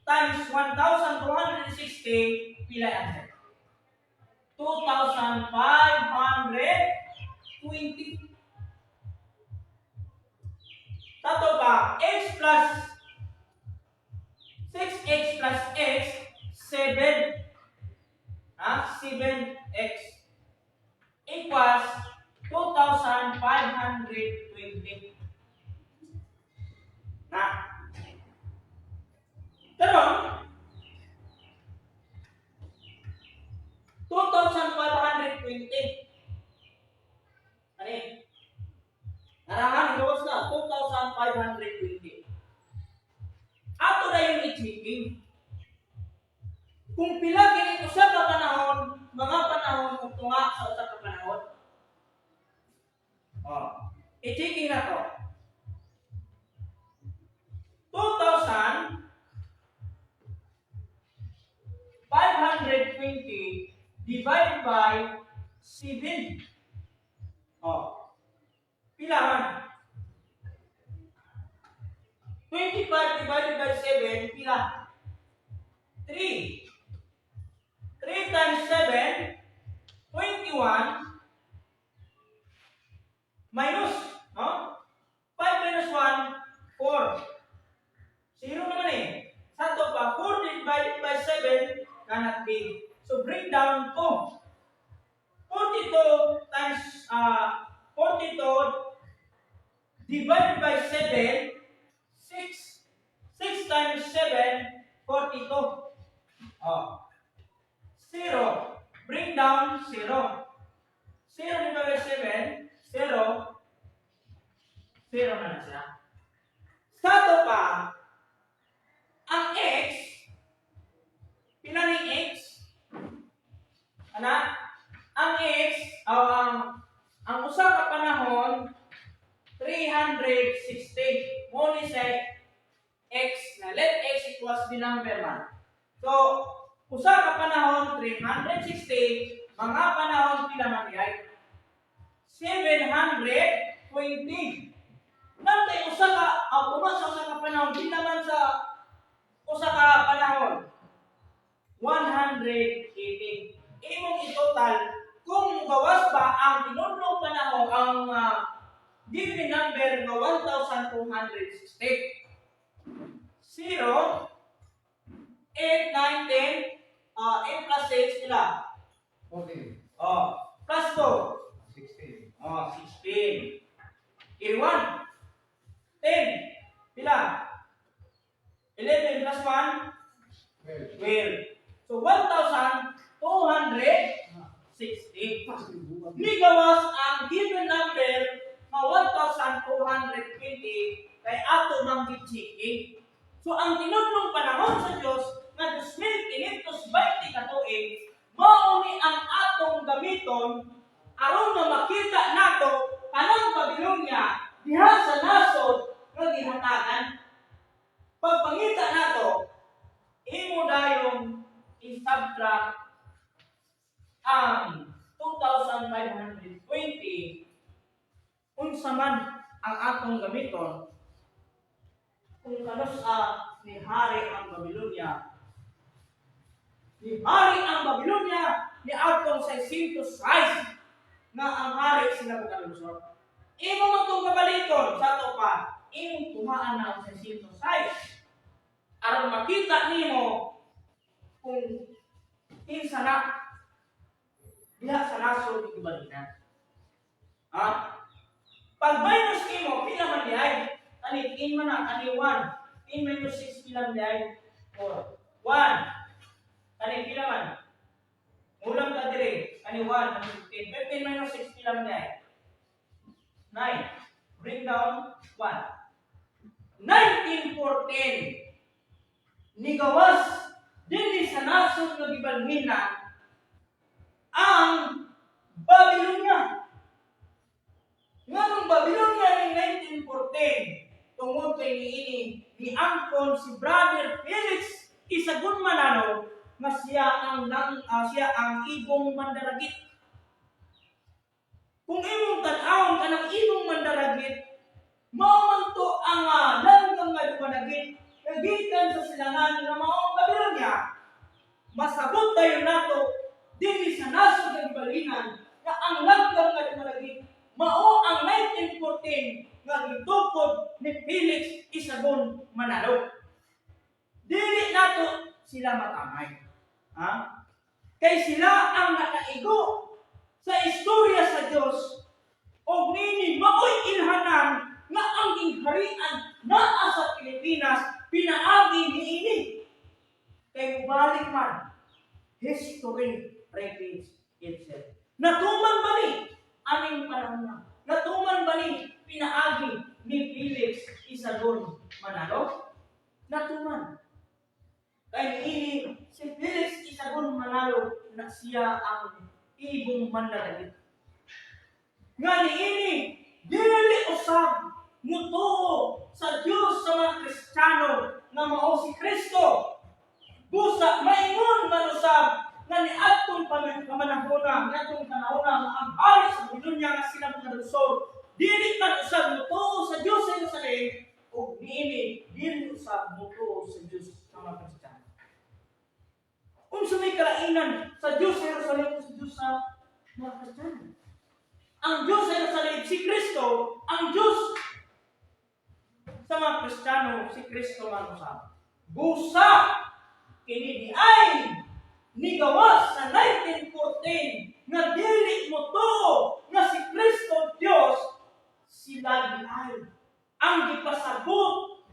[SPEAKER 1] times 1,260, pila answer? 2,520. Tato pa, x plus 6x plus x, 7. Ha? 7x equals 2,520. Na. Karon, 2,520. Ano eh? Narahan, gawas na, 2,520. Ato na yung i-checking. Kung pila kini usa ka panahon, mga panahon ug tunga sa usa ka panahon. Oh. I-checking na to. 2,520 divided by 7. Oh. Pila man? 25 divided by 7, pila? 3. 3 times 7, 21, minus, no? 5 minus 1, 4. 0 naman eh. Sa to pa, 4 divided by 7 cannot be. So bring down 2. 42 times 42 divided by 7, 6. 6 times 7, 42. Oh. 0. Bring down 0. 0 divided by 7, 0. 0 na na siya. Sa to pa, ang x, pila ni x? Ana? Ang x, o ang usa ka panahon, 360. Mo ni sa x na let x equals the number man. So, Usa ka panahon 360, mga panahon pila man diay? 720. Nantay usa ka tuman sa usa ka panahon, pila man sa usa ka panahon? 180. Imong i-total kung gawas ba ang tinudlong panahon ang given number nga 1,260. 0, 8, 9, 10, 8 plus 6, pila?
[SPEAKER 2] 14.
[SPEAKER 1] Oh, plus 2,
[SPEAKER 2] 16.
[SPEAKER 1] oh, 16. Carry 1, 10, pila? 11 plus 1,
[SPEAKER 2] 12.
[SPEAKER 1] 12. So, 1,260. Nigawas ang given number nga 1,220 kay ato mang gi-checking. So, ang tinudlong panahon sa Dios nga 2,520 ka tuig, mao ni ang atong gamiton aron nga makita nato kanang Babylonia diha sa nasod nga gihatagan. Pagpangita nato, imo dayong i-subtract ang 2,520. Unsa man ang atong gamiton kung kanus-a ni hari ang Babylonia? Ni hari ang Babylonia ni atong 606 nga ang hari si Nabucodonosor. Imo man tong kabalikon sa ato pa, imong kuhaan na ang 606 aron makita nimo kung kinsa na diha sa nasod gibalhinan. Ha? Pag minus nimo, pila man diay? Kani 10 man na, kani 1. 10 minus 6, pila man diay? 4. 1. Kani pila man? Mulang ka dire. Kani 1, kani 15. 15 minus 6, pila man diay? 9. Bring down 1. 1914, nigawas dinhi sa nasod nga gibalhinan ang Babylonia. Nganong Babylonia ning 1914? Tungod kay niini niangkon si Brother Felix Isagun Manalo nga siya ang ibong mandaragit. Kung imong tan-awon kanang ibong mandaragit, mao man to ang langgam nga dumanagit nga gikan sa silangan nga mao ang Babylonia. Masabot dayon nato dinhi sa nasod nga gibalhinan nga ang langgam nga dumanagit mao ang 1914 nga gitukod ni Felix Isagon Manalo. Dili nato sila matamay. Ha? Kay sila ang nakaigo sa istorya sa Dios og nini maoy ilhanan nga ang gingharian naa sa Pilipinas pinaagi niini. Kay mubalik man, history repeats itself. Natuman ba ni aning panahon na? Natuman ba ni pinaagi ni Felix Isagon Manalo? Natuman. Kay niini si Felix Isagon Manalo na siya ang ibong mandaragit. Nga niini dili usab mutuo sa Dios sa mga Kristiyano nga mao si Kristo. Busa maingon man usab nga niadtong kamanahona, niadtong panahona nga ang hari sa Babylonia nga sila Nabucodonosor dili man usab mutuo sa Dios sa Jerusalem ug niini dili usab mutuo sa Dios sa mga Kristiyano. Unsa may kalainan sa Dios sa Jerusalem sa Dios sa mga Kristiyano? Ang Dios sa Jerusalem si Kristo, ang Dios sa mga Kristiyano si Kristo man usab. Busa kini diay nigawas sa 1914 nga dili motuo nga si Kristo Dios, sila diay ang gipasabot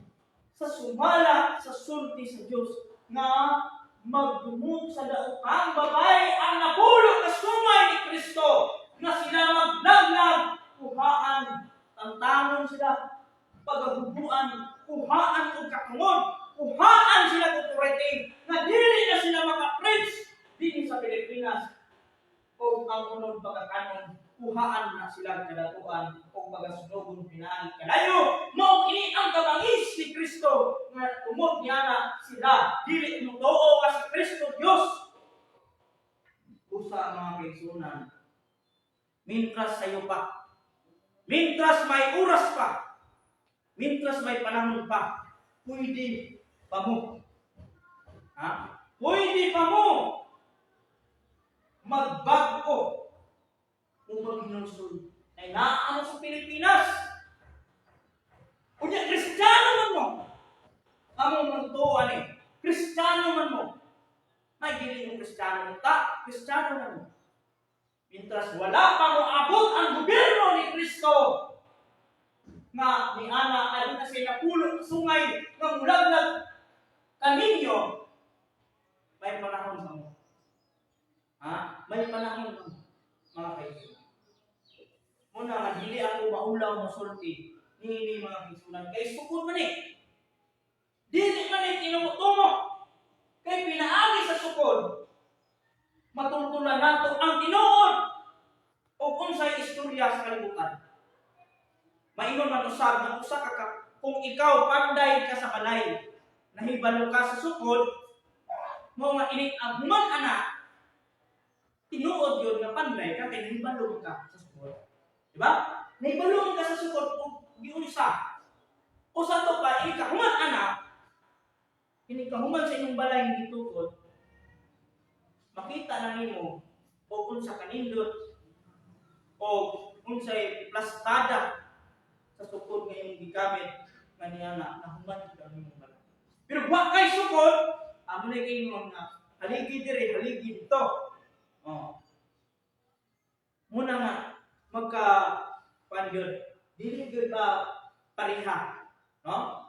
[SPEAKER 1] sa sumala sa sulti sa Dios nga magdumot sa daotang babae ang napulo ka sungay ni Kristo, nga sila maglaglag, kuhaan, tantanon sila, pagagubuan, kuhaan og katungod, kuhaan sila og authority nga dili na sila maka-preach dinhi sa Pilipinas o ang unod pagkakanon, kuhaan na sila kadatuan o pagasunogon pinaagi kalayo. Mao kini ang kabangis ni Kristo nga tungod niya na sila dili motuo nga si Kristo Dios. Unta, mga kaigsuonan, mintras sayo pa, mintras may oras pa, mintras may panahon pa, pwede pa mo. Ha? Pwede pa mo magbago kung maghinulsol ay naa mo sa Pilipinas. Unya, Kristiyano man mo. Amo magtuo ani. Kristiyano man mo. May dili mo Kristiyano ta, Kristiyano man mo. Mintras wala pa mo abot ang gobyerno ni Kristo nga ni ana aduna siya napulo sungay nga mulaglag kaninyo, may panahon pa mo. Ha? May panahon pa mo, mga kaibigan. Muna nga dili ako maulaw mosulti niini, mga kaigsuonan, kay sukod man eh. Dili man eh tinumo-tumo. Kay pinaagi sa sukod, matultulan nato ang tinuod o unsay istorya sa kalibutan. Maingon man usab nga usa ka kung ikaw panday ka sa balay, nahibalo ka sa sukod, mao nga inig ang human ana, tinuod yun nga panday ka kay nahibalo ka sa sukod. Di ba? Nahibalo ka sa sukod ug giunsa. Usa to pa, inig ka human ana, inig ka human sa inyong balay nga gitukod, makita na nimo o unsa kanindot o unsay plastada sa sukod nga imong gigamit nga niya na nahuman jud ang imong balay. Pero wa kay sukod, amo na ingon nga haligi diri, haligi dito. Oh. Muna nga magka pan yun, dili gyud ba pareha, no?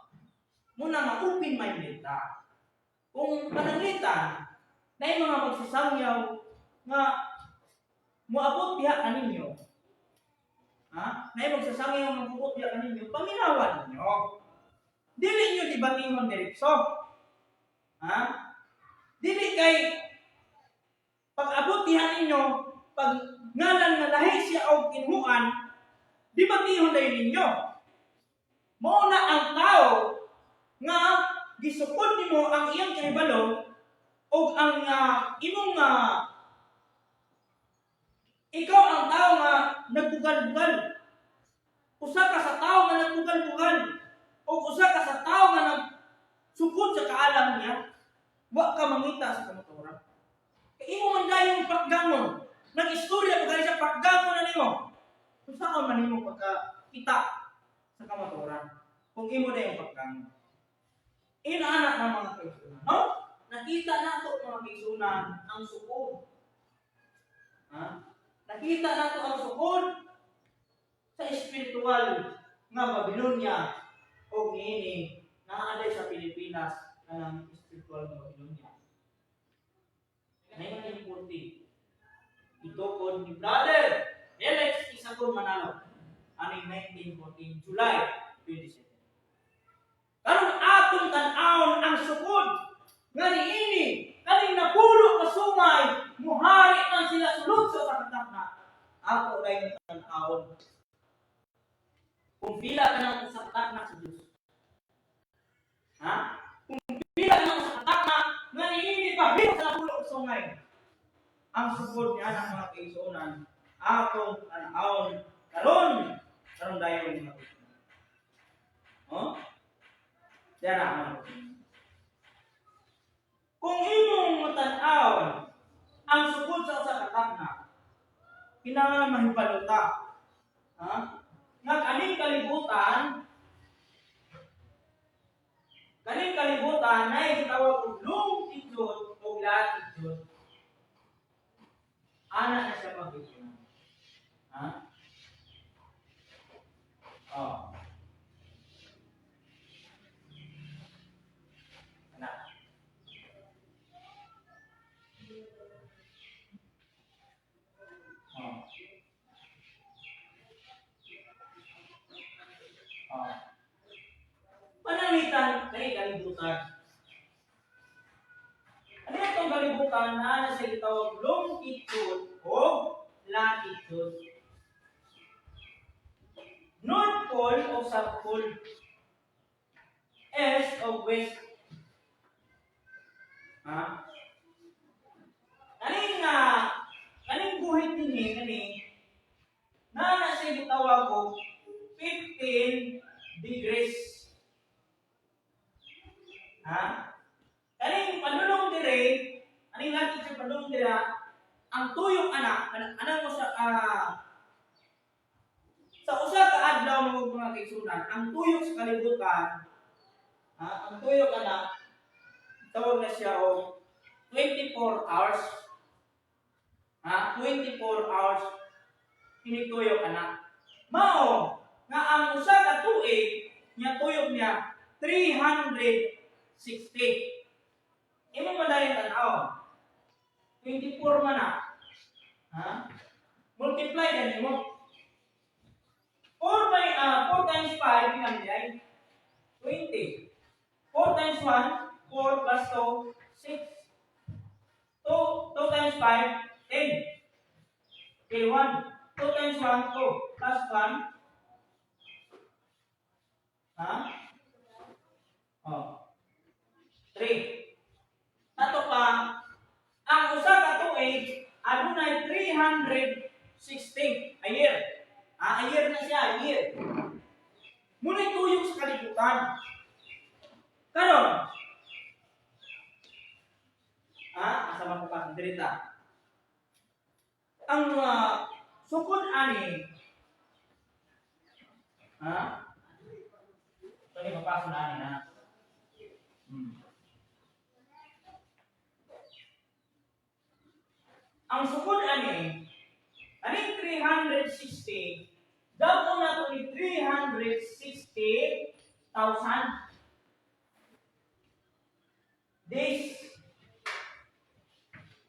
[SPEAKER 1] Muna nga open minded ta. Kung pananglitan, na mga magsasangyaw nga moabot diha kaninyo. Ha? Na magsasangyaw nga moabot diha kaninyo, paminawan ninyo. Dili niyo debatihon diretso. Ha? Dili kay pag abot diha ninyo, pag ngalan nga lahi siya og inhuan, debatihon dayon ninyo. Mao na ang tao nga gisukod nimo ang iyang kahibalo og ang imong ikaw ang tao nga nagbugal-bugal. Usa ka sa tao nga nagbugal-bugal o usa ka sa tao nga nagsukod sa kaalam niya, wa ka mangita sa kamatuoran. Kay imo man dayong pakgangon. Nag-istorya pa gani sa pakgangon na nimo. Unsaon man nimo pagka kita sa kamatuoran kung imo dayong pakgangon? Inaana ng mga kaigsuonan. No? Nakita nato, mga kaigsuonan, ang sukod. Ha? Nakita nato ang sukod sa espiritual nga Babylonia o niini naa sa Pilipinas ang espiritual nga Babylonia. 1940, itukod ni Brother Alex Isagon Manalo aning 1914 July 27. Karon atong tan-awon ang sukod nga niini kaning napulo ka sungay muhari man sila sulod sa usa ka takna. Ato dayon tan-awon kung pila ka ng usa ka takna sa Dios. Ha? Kung pila ka ng usa ka takna nga niini pahimo sa napulo ka sungay. Ang sukod niya ng mga kaigsuonan, atong tan-awon karon karon dayon, mga kaigsuonan. Oh? Diyan na, mga kaigsuonan. Kung imong tan-awon ang sukod sa usa ka takna, kinahanglan mahibalo ta. Ha? Nga kaning kalibutan na gitawag og longitude o latitude. Ana na siya, mga kaigsuonan. Ha? Oh. Ana. Oh. Oh. Pananglitan kay kalibutan. Ano itong kalibutan na nasa gitawag longitude o latitude? North Pole o South Pole? East o West? Ha? Kaning nga dinhi kani naa na siya gitawag og 15 degrees. Ha? Kaning padulong dire, aning latitude sa padulong dire, ang tuyok ana, ana mo sa usa ka adlaw mo, mga kaigsuonan, ang tuyok sa kalibutan, ha, ang tuyok ana, tawag na siya og 24 hours. Ha, 24 hours ini tuyok ana. Mao nga ang usa ka tuig nya tuyok niya 360. Imo man dayon tan-aw. 24 man na. Ha? Multiply gani mo. 4 by 4 times 5 ilan diay? 20. 4 times 1, 4 plus 2, 6. 2, 2 times 5, 10. Okay, 1. 2 times 1, 2. Plus 1. Ha? Oh. 3. Ato pa, ang usa ka tuig adunay 360 a year. Ah, a year na siya, a year. Muna'y tuyok sa kalibutan. Karon, asa man ko pa dirita. Ang sukod ani, ha? Ito mapasok na ani na. Ang sukod ani, aning 360, dako na to ni 360,000 days.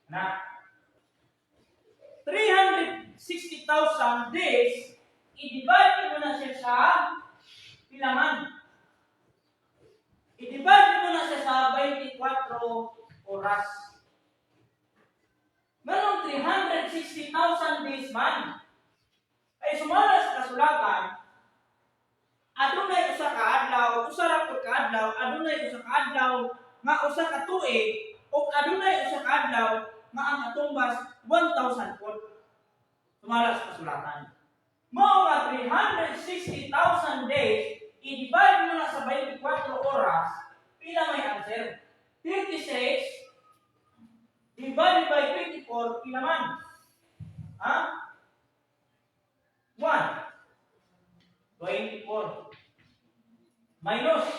[SPEAKER 1] Na 360,000 days, i-divide mo na siya sa pilangan. I-divide mo na siya sa 24 oras. Nganong 360,000 days man? Ay sumala sa kasulatan, adunay usa ka adlaw, usa ra pud ka adlaw, adunay usa ka adlaw nga usa ka tuig ug adunay usa ka adlaw nga ang katumbas 1,000 foot. Sumala sa kasulatan. Mao nga 360,000 days, i-divide mo na sa 24 oras, pila may answer? 36 divided by 24, pila man? Ha? 1. 24. Minus.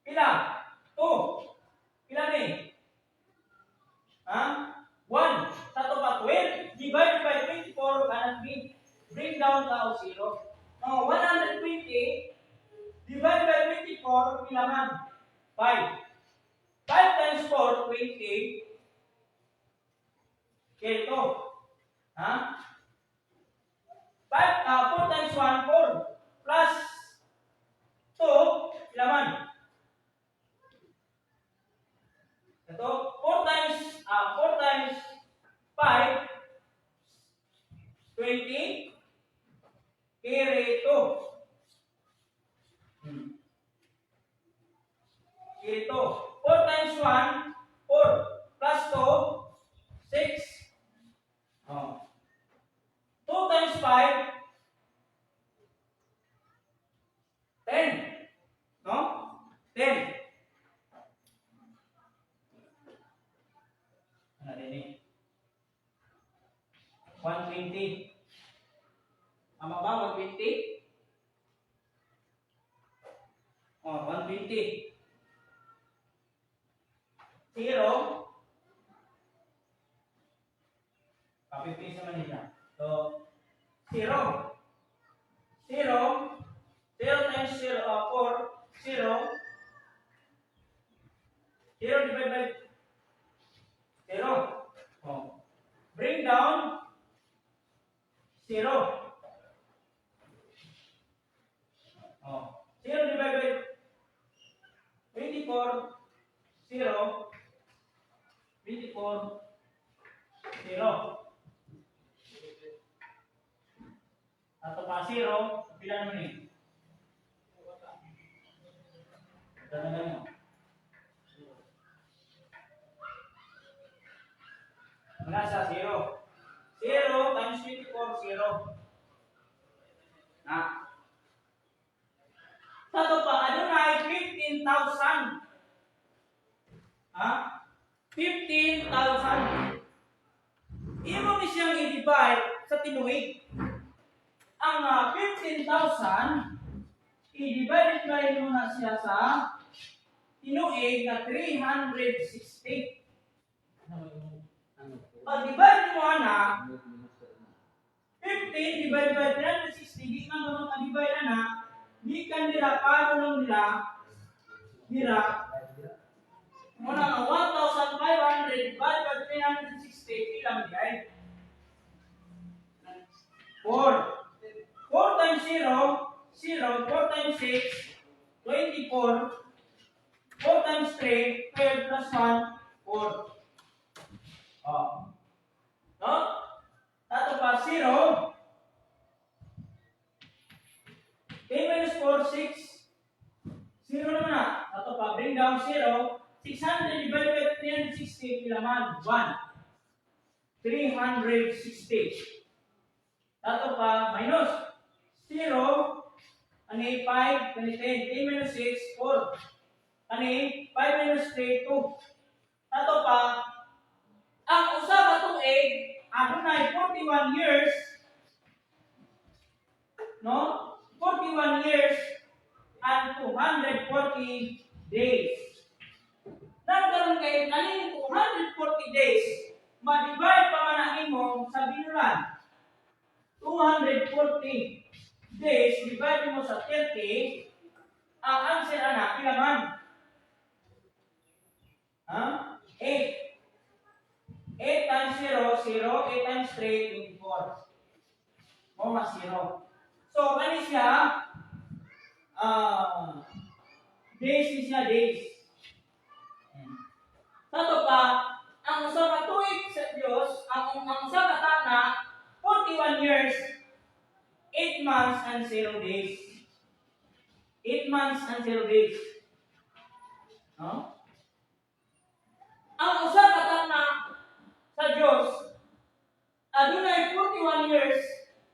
[SPEAKER 1] Pila? 2. Pila ni? Ha? 1. Sa to pa 12 divided by 24 kanang b. Bring down ka og 0. Mga 120 divided by 24, pila man? 5. 5 times 4, 20. Kaya ito. Ha? 5, 4 times 1, 4. Plus 2, pila man? Ito, 4 times 5, 20, carry 2. Carry 2. 4 times 1, 4. Plus 2, 6. Oh. 2 times 5, 10. No? 10. Ano din eh? 120. Tama ba? 120? Oh, 120. 0. Copy paste naman nila. So, 0. 0. 0 times 0, 4, 0. 0 divided by 0. Oh. Bring down 0. Oh. 0 divided by 24, 0, 24, 0. Ato pa 0, pila naman eh? Dala mo. Wala sa 0. 0 times 24, 0. Na. Sa ato pa, adunay 15,000. Ha? 15,000. Imo ni siyang i-divide sa tinuig. Ang 15,000, i-divide by mo na siya sa tinuig na 360. Pag divide mo ana, 15 divided by 360, di man mo ma-divide ana, gikan dira padulong dira, dira, muna nga 1,500 divided by 360, pila man diay? 4. 4 times 0, 0, 4 times 6, 24, 4 times 3, 12 plus 1, 4. Oh. No? Tato pa, 0. 10 minus 4, 6. 0 naman na. Tato pa, bring down 0. 600 divided by 360, pila man? 1. 360. Tato pa, minus 0. Ani 5, 20, 10. 10 minus 6, 4. Ani 5 minus 3, 2. Tato pa, ang usa ka tuig adunay 41 years, no? 41 years and 240 days. Nagkaroon kay kaning 240 days, ma-divide pa man ang imo sa binulan. 240 days divide mo sa 30, ang answer ana pila man? Ha? 8. 8 times 0, 0. 8 times 3, 24. Mo mas 0. So, kani siya, days ni siya, days. Sa to pa, ang usa ka tuig sa Dios, ang usa ka tana, 41 years, 8 months and 0 days. 8 months and 0 days. No? Ang usa ka tana sa Dios, adunay 41 years,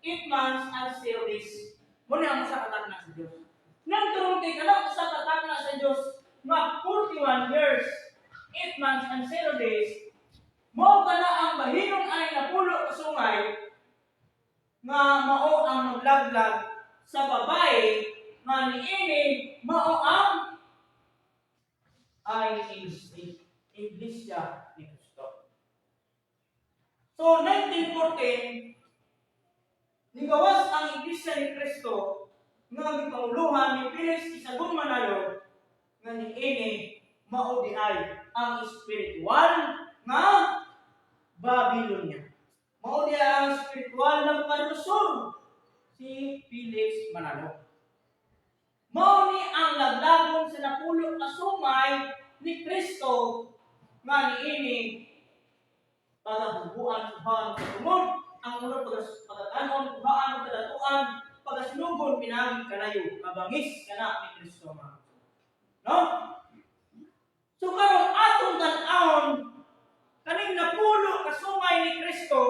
[SPEAKER 1] 8 months and 0 days. Muna ang usa ka tana sa Dios. Nang karon kay kanang usa ka tana sa Dios nga 41 years, 8 months and 0 days, mao kana ang bahinon ay napulo ka sungay nga mao ang maglaglag sa babae nga niini mao ang IAC, Iglesia ni Cristo. So, 1914, nigawas ang Iglesia ni Cristo nga gipanguluhan ni Felix Isagon Manalo nga niini mao di ay ang espiritual nga Babylonia. Mao di ay ang espiritual nga Nabucodonosor, si Felix Manalo. Mao ni ang laglagon sa napulo ka sungay ni Kristo nga niini pagabubuan kuhaan tungod ang uno pagakanon kuhaan kadatuan pagasunugon pinagi kalayo kabangis kana ni Kristo, mga. No? So karon atong tan-awon kaning napulo ka sungay ni Kristo,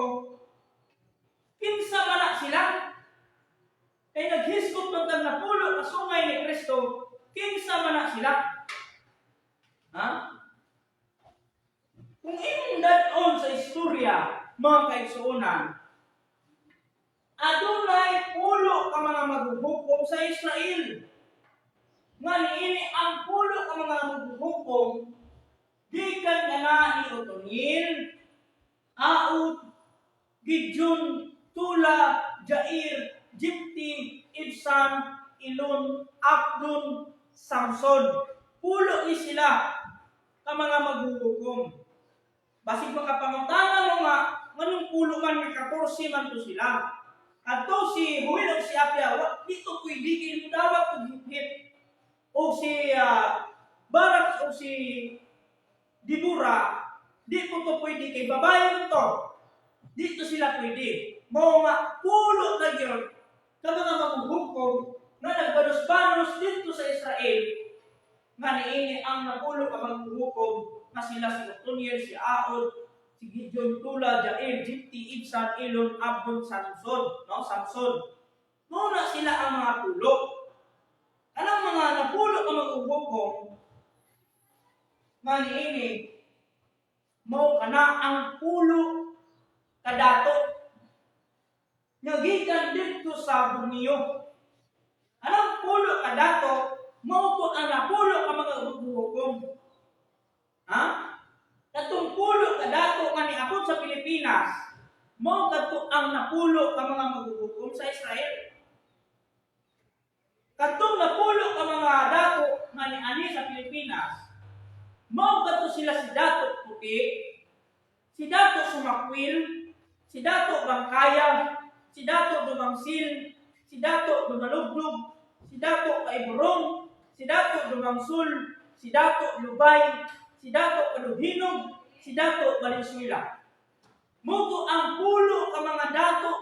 [SPEAKER 1] kinsa man na sila? Kay naghisgot man tang napulo ka sungay ni Kristo, kinsa man na sila? Ha? Kung imong dad-on sa istorya, mga kaigsuonan, adunay pulo ka mga maghuhukom sa Israel. Nga niini ang pulo ka mga maghuhukom gikan kana ni Otoniel, Aud, Gideon, Tula, Jair, Jipti, Ibsan, Elon, Abdon, Samson. Pulo ni sila ka mga maghuhukom. Basig makapangutana mo nga, nganong pulo man, may 14 man to sila? Adto si Joel ug si Apia, wa dito pwede kay mudawat og hip. O si Barak o si Dibura, di ko to pwede kay babae man to. Dito sila pwede. Mao nga pulo na gyud ka mga maghuhukom nga nagbanos-banos dito sa Israel nga niini ang napulo ka maghuhukom nga sila si Otoniel, si Aod, si Gideon, Tula, Jair, Jipti, Ibsan, Elon, Abdon, Samson, no? Samson. Mao na sila ang mga pulo. Anang mga napulo ka maghuhukom nga niini, mao kana ang pulo kadato nga gikan didto sa Borneo. Anang pulo kadato mao po ang napulo ka mga maghuhukom. Ha? Katong pulo kadato nga niabot sa Pilipinas, mao kadto ang napulo ka mga maghuhukom sa Israel. Katong napulo ka mga dato nga niani sa Pilipinas, mao kadto sila si Dato Puti, si Dato Sumakwil, si Dato Bangkaya, si Dato Dumangsil, si Dato Dumalugdug, si Dato Kaiburong, si Dato Dumangsul, si Dato Lubay, si Dato Kaduhinog, si Dato Valenzuela. Mao to ang pulo ka mga dato,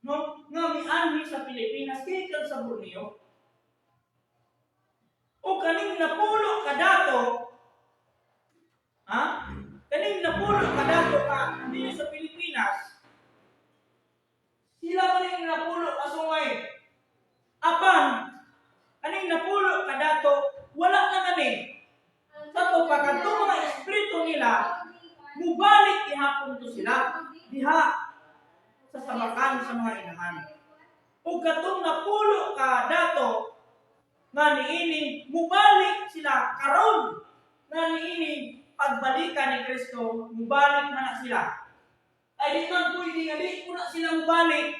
[SPEAKER 1] no, nga mianhi sa Pilipinas gikan sa Borneo. O kaning napulo ka dato, ha? Kaning napulo ka dato ka dinhi sa Pilipinas, sila man yung napulo ka sungay. Apan, kaning napulo ka dato, wala na kami. Sa to pa, kadto mga espiritu nila, mubalik gihapon to sila, diha sa samakan sa mga inahan. O katong napulo ka dato, nga niini mubalik sila karon nga niini pagbalikan ni Kristo, mubalik man na sila. Ay di man pwede nga di ko na sila mubalik.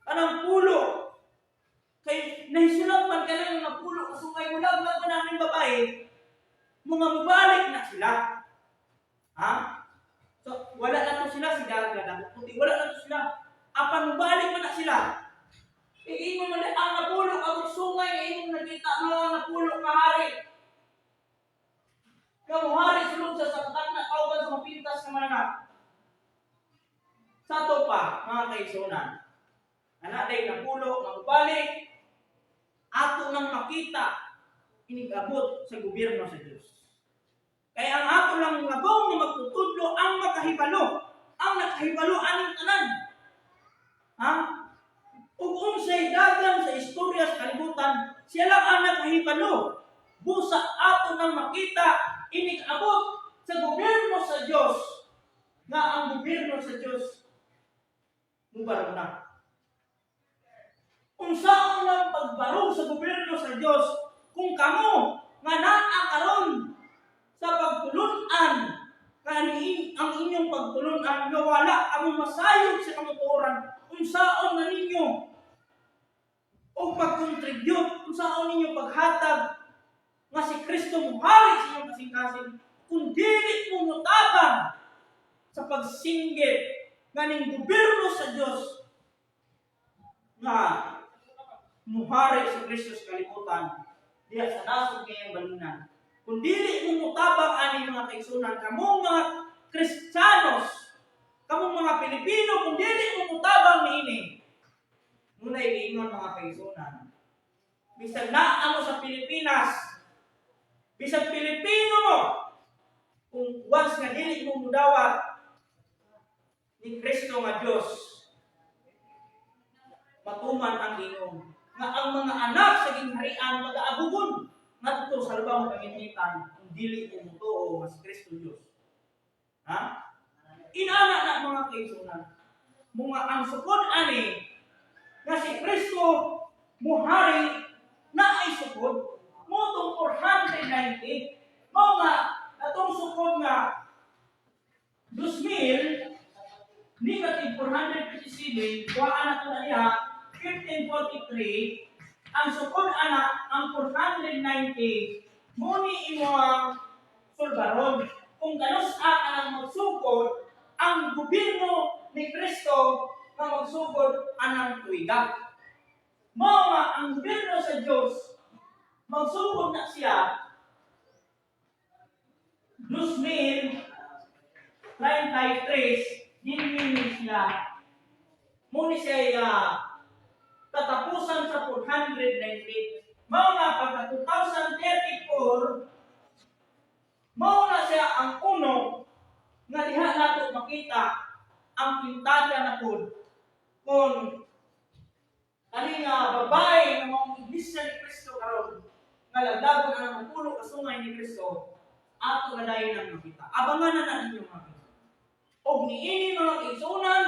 [SPEAKER 1] Anang pulo kay nahisulat man kanang nga pulo kasungay, mulaglag man namin babae, mga mubalik na sila. Ha? So wala na to sila si Dagat Puti, wala na to sila, apan mubalik man na sila. Iingon man ang napulo ka sungay nga imong nakita nga napulo ka hari. Kamuhari sulod sa katakna kauban sa mapintas nga mananap. Sa to pa, mga kaigsuonan. Ana day napulo nga mubalik, ato nang makita inigabot sa gobyerno sa Dios. Kaya ang ato lang labong nga magtutudlo ang makahibalo, ang nakahibalo aning tanan. Ha? Ug unsay dagan sa istorya sa kalibutan, siya lang ang nakahibalo. Busa ato nang makita inig-abot sa gobyerno sa Dios nga ang gobyerno sa Dios mubarog na. Unsaon lang pagbarog sa gobyerno sa Dios kung kamo nga naa karon sa pagtulun-an kani, ang inyong pagtulun-an nga wala kamo masayod sa kamatuoran, unsaon na ninyo o pag-contribute, unsaon ninyo paghatag nga si Kristo muhari sa inyong kasing-kasing kung dili mo motabang sa pagsinggit nga ning gobyerno sa Dios nga muhari si Kristo sa kalibutan diha sa nasod ngayong balinan? Kung dili mo motabang ani, mga kaigsuonan, kamong mga Kristiyanos, kamong mga Pilipino, kung dili mo motabang niini, muna giingon, mga kaigsuonan, bisan naa mo sa Pilipinas, bisan Pilipino mo, kung once nga dili mo mudawat ni Kristo nga Dios, matuman ang ingon nga ang mga anak sa gingharian magaabugon ngadto sa labang pangingitan kung dili mo mutuo nga si Kristo Dios. Ha? Inana na, mga kaigsuonan. Mga ang sukod ani nga si Kristo muhari na ay sukod mo tong 490, mao nga atong sukod nga 2,000 negative 457, kuhaan na to na diha 1543. Ang sukod ana ang 490 mo ni imo ang sulbaron kung kanus-a ka nang magsugod ang gobyerno ni Kristo nga magsugod anang tuiga. Mao nga ang gobyerno sa Dios magsugod na siya 2033 dinhi siya, muni siya katapusan sa 490. Mao nga pagka 2034, mao na siya ang uno. makita ang pintada na pud kung kani nga babae nga maong Iglesia ni Kristo karon nga laglagon ang 10 ka sungay ni Kristo, ato na dayon ang makita. Abangan na na ninyo, mga kaigsuonan. Og niini, mga kaigsuonan,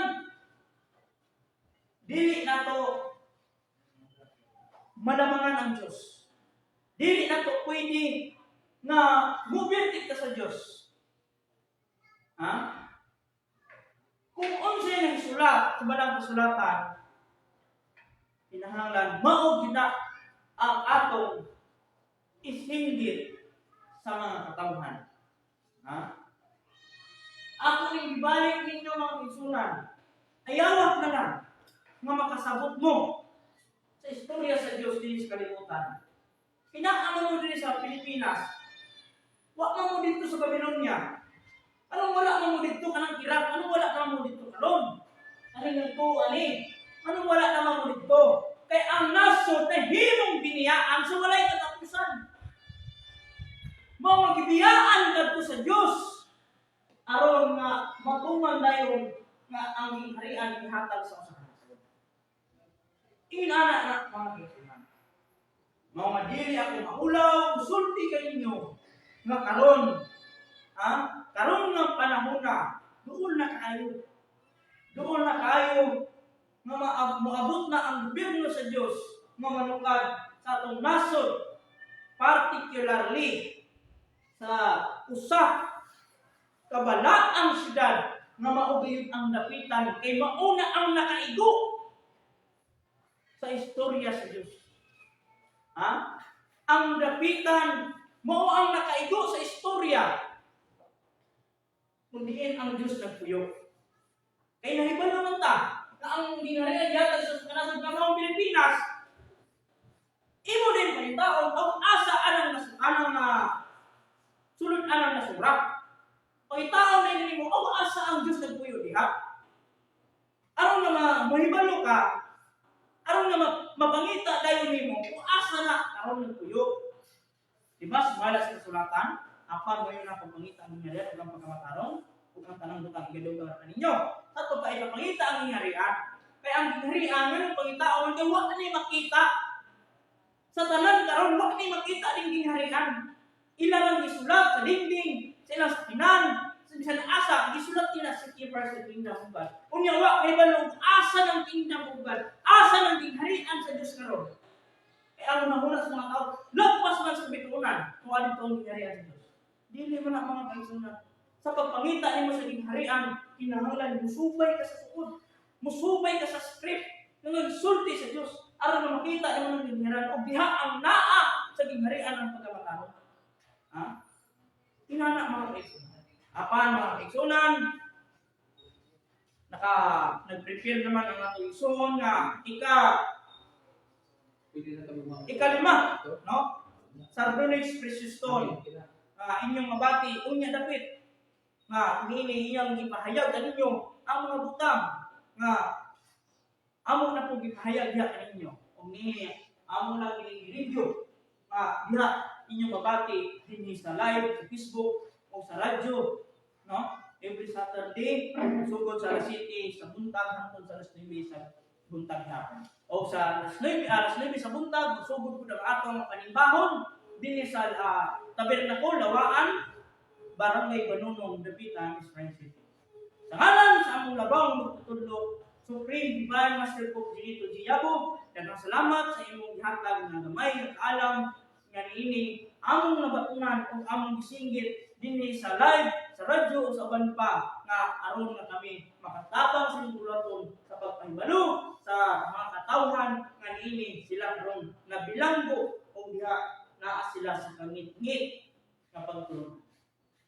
[SPEAKER 1] dili nato malamangan ang Diyos. Dili nato pwede na mubirtik ta sa Diyos. Ha? Kung unsay nang sulat sa balang kasulatan, kinahanglan mao gyud na ang atong isinggit sa mga katawhan. Ha? Ako ning gibalik ninyo, mga kaigsuonan. Ayawak na lang nga makasabot mo sa istorya sa Diyos dinhi sa kalibutan. Pinaano mo dinhi sa Pilipinas. Wa man mo dito sa Babylonia. Anong wala man mo dito kanang Iraq? Anong wala man mo dito karon? Ani nga to ani? Anong wala naman mo dito? Kay ang nasod na himong biniyaan sa walay katapusan. Mao nga gibiyaan kadto sa Dios aron nga matuman dayon nga ang gingharian ihatag sa usa ka nasod. Inana na, mga kaigsuonan. Mao nga dili ako maulaw, musulti kaninyo nga karon, ha? Karon nga panahon na, duol na kaayo. Duol na kaayo nga moabot na ang gobyerno sa Dios nga manukad sa atong nasod, particularly sa usa ka balaang syudad nga mao gayud ang dapitan kay mauna ang nakaigo sa istorya sa Dios. Ha? Ang dapitan mao ang nakaigo sa istorya kung diin ang Dios nagpuyo. Kay nahibalo man ta na ang gingharian yata sa kanasod nga maong Pilipinas, imo din pangitaon og asa anang sulod anang nasurak. Pangitaon na nimo og asa ang Dios nagpuyo diha. Aron nga mahibalo ka, aron nga mapangita dayon nimo kung asa na karon nagpuyo. Di ba, sumala sa kasulatan, apan mo na pagpangita ang gingharian ug ang pagkamatarong ug ang tanang butang igadugang kaninyo. Ato pa ipapangita ang gingharian. Kay ang gingharian nganong pangitaon man kay wa ni makita. Sa tanan karon wa ni makita ning gingharian. Ila lang gisulat sa dingding, sa ilang sakinan, sa bisan asa gisulat nila sa "Seek first the kingdom of God." Unya wa kay balong asa ng kingdom of God, asa ng gingharian sa Dios karon. Kaya ang unang sa mga tao, lagpas man sa bituonan kung ano ang gingharian sa Dios. Dili man na, mga kaigsuonan. Sa pagpangita nimo sa gingharian, kinahanglan musubay ka sa sukod. Musubay ka sa script nga nagsulti sa Dios aron nga makita nimo ng gingharian o diha ang naa sa gingharian ang pagkamatarong. Ha? Inana, mga kaigsuonan. Apan, mga kaigsuonan, nag-prepare naman ang atong igsoon nga
[SPEAKER 2] Pwede na kami mga
[SPEAKER 1] ikalima, no? Sardonyx Precious Stone nga inyong mabati unya dapit nga niini iyang gipahayag kaninyo ang mga butang nga amo na po gipahayag diha kaninyo ug niini amo na gini-review nga diha inyong mabati dinhi sa live sa Facebook o sa radyo, no, every Saturday sugod sa alas 7 sa buntag hangtod sa alas 9 sa buntag hapon o sa alas 9, alas 9 sa buntag sugod pud ang atong panimbahon dinhi sa Tabernacle, Lawaan, Barangay Banunong, Dapitan, Spring City. Sa ngalan sa among labawng magtutudlo, Supreme Divine Master Pope Benito G. Yabo, daghang salamat sa imong gihatag nga gamay nga kaalam nga niini among nabatunan ug among gisinggit dinhi sa live, sa radyo o sa uban pa nga aron nga kami makatabang sa inyong buluhaton sa pagpahibalo sa mga katawhan nga niini sila karon nabilanggo o diha naa sila sa kangit-ngit nga pagtulong.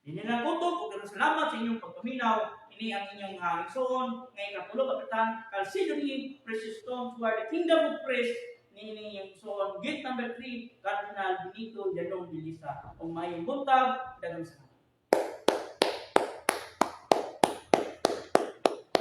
[SPEAKER 1] Dinhi lang kutob ug daghang salamat sa inyong pagpaminaw. Ini ang inyong igsoon nga ikatulo kapitan Chalcedony Precious Stone toward the Kingdom of Christ, niini iyang igsoon gate number 3, Cardinal Benito Yanong Bilisa. Ug maayong buntag, daghang salamat.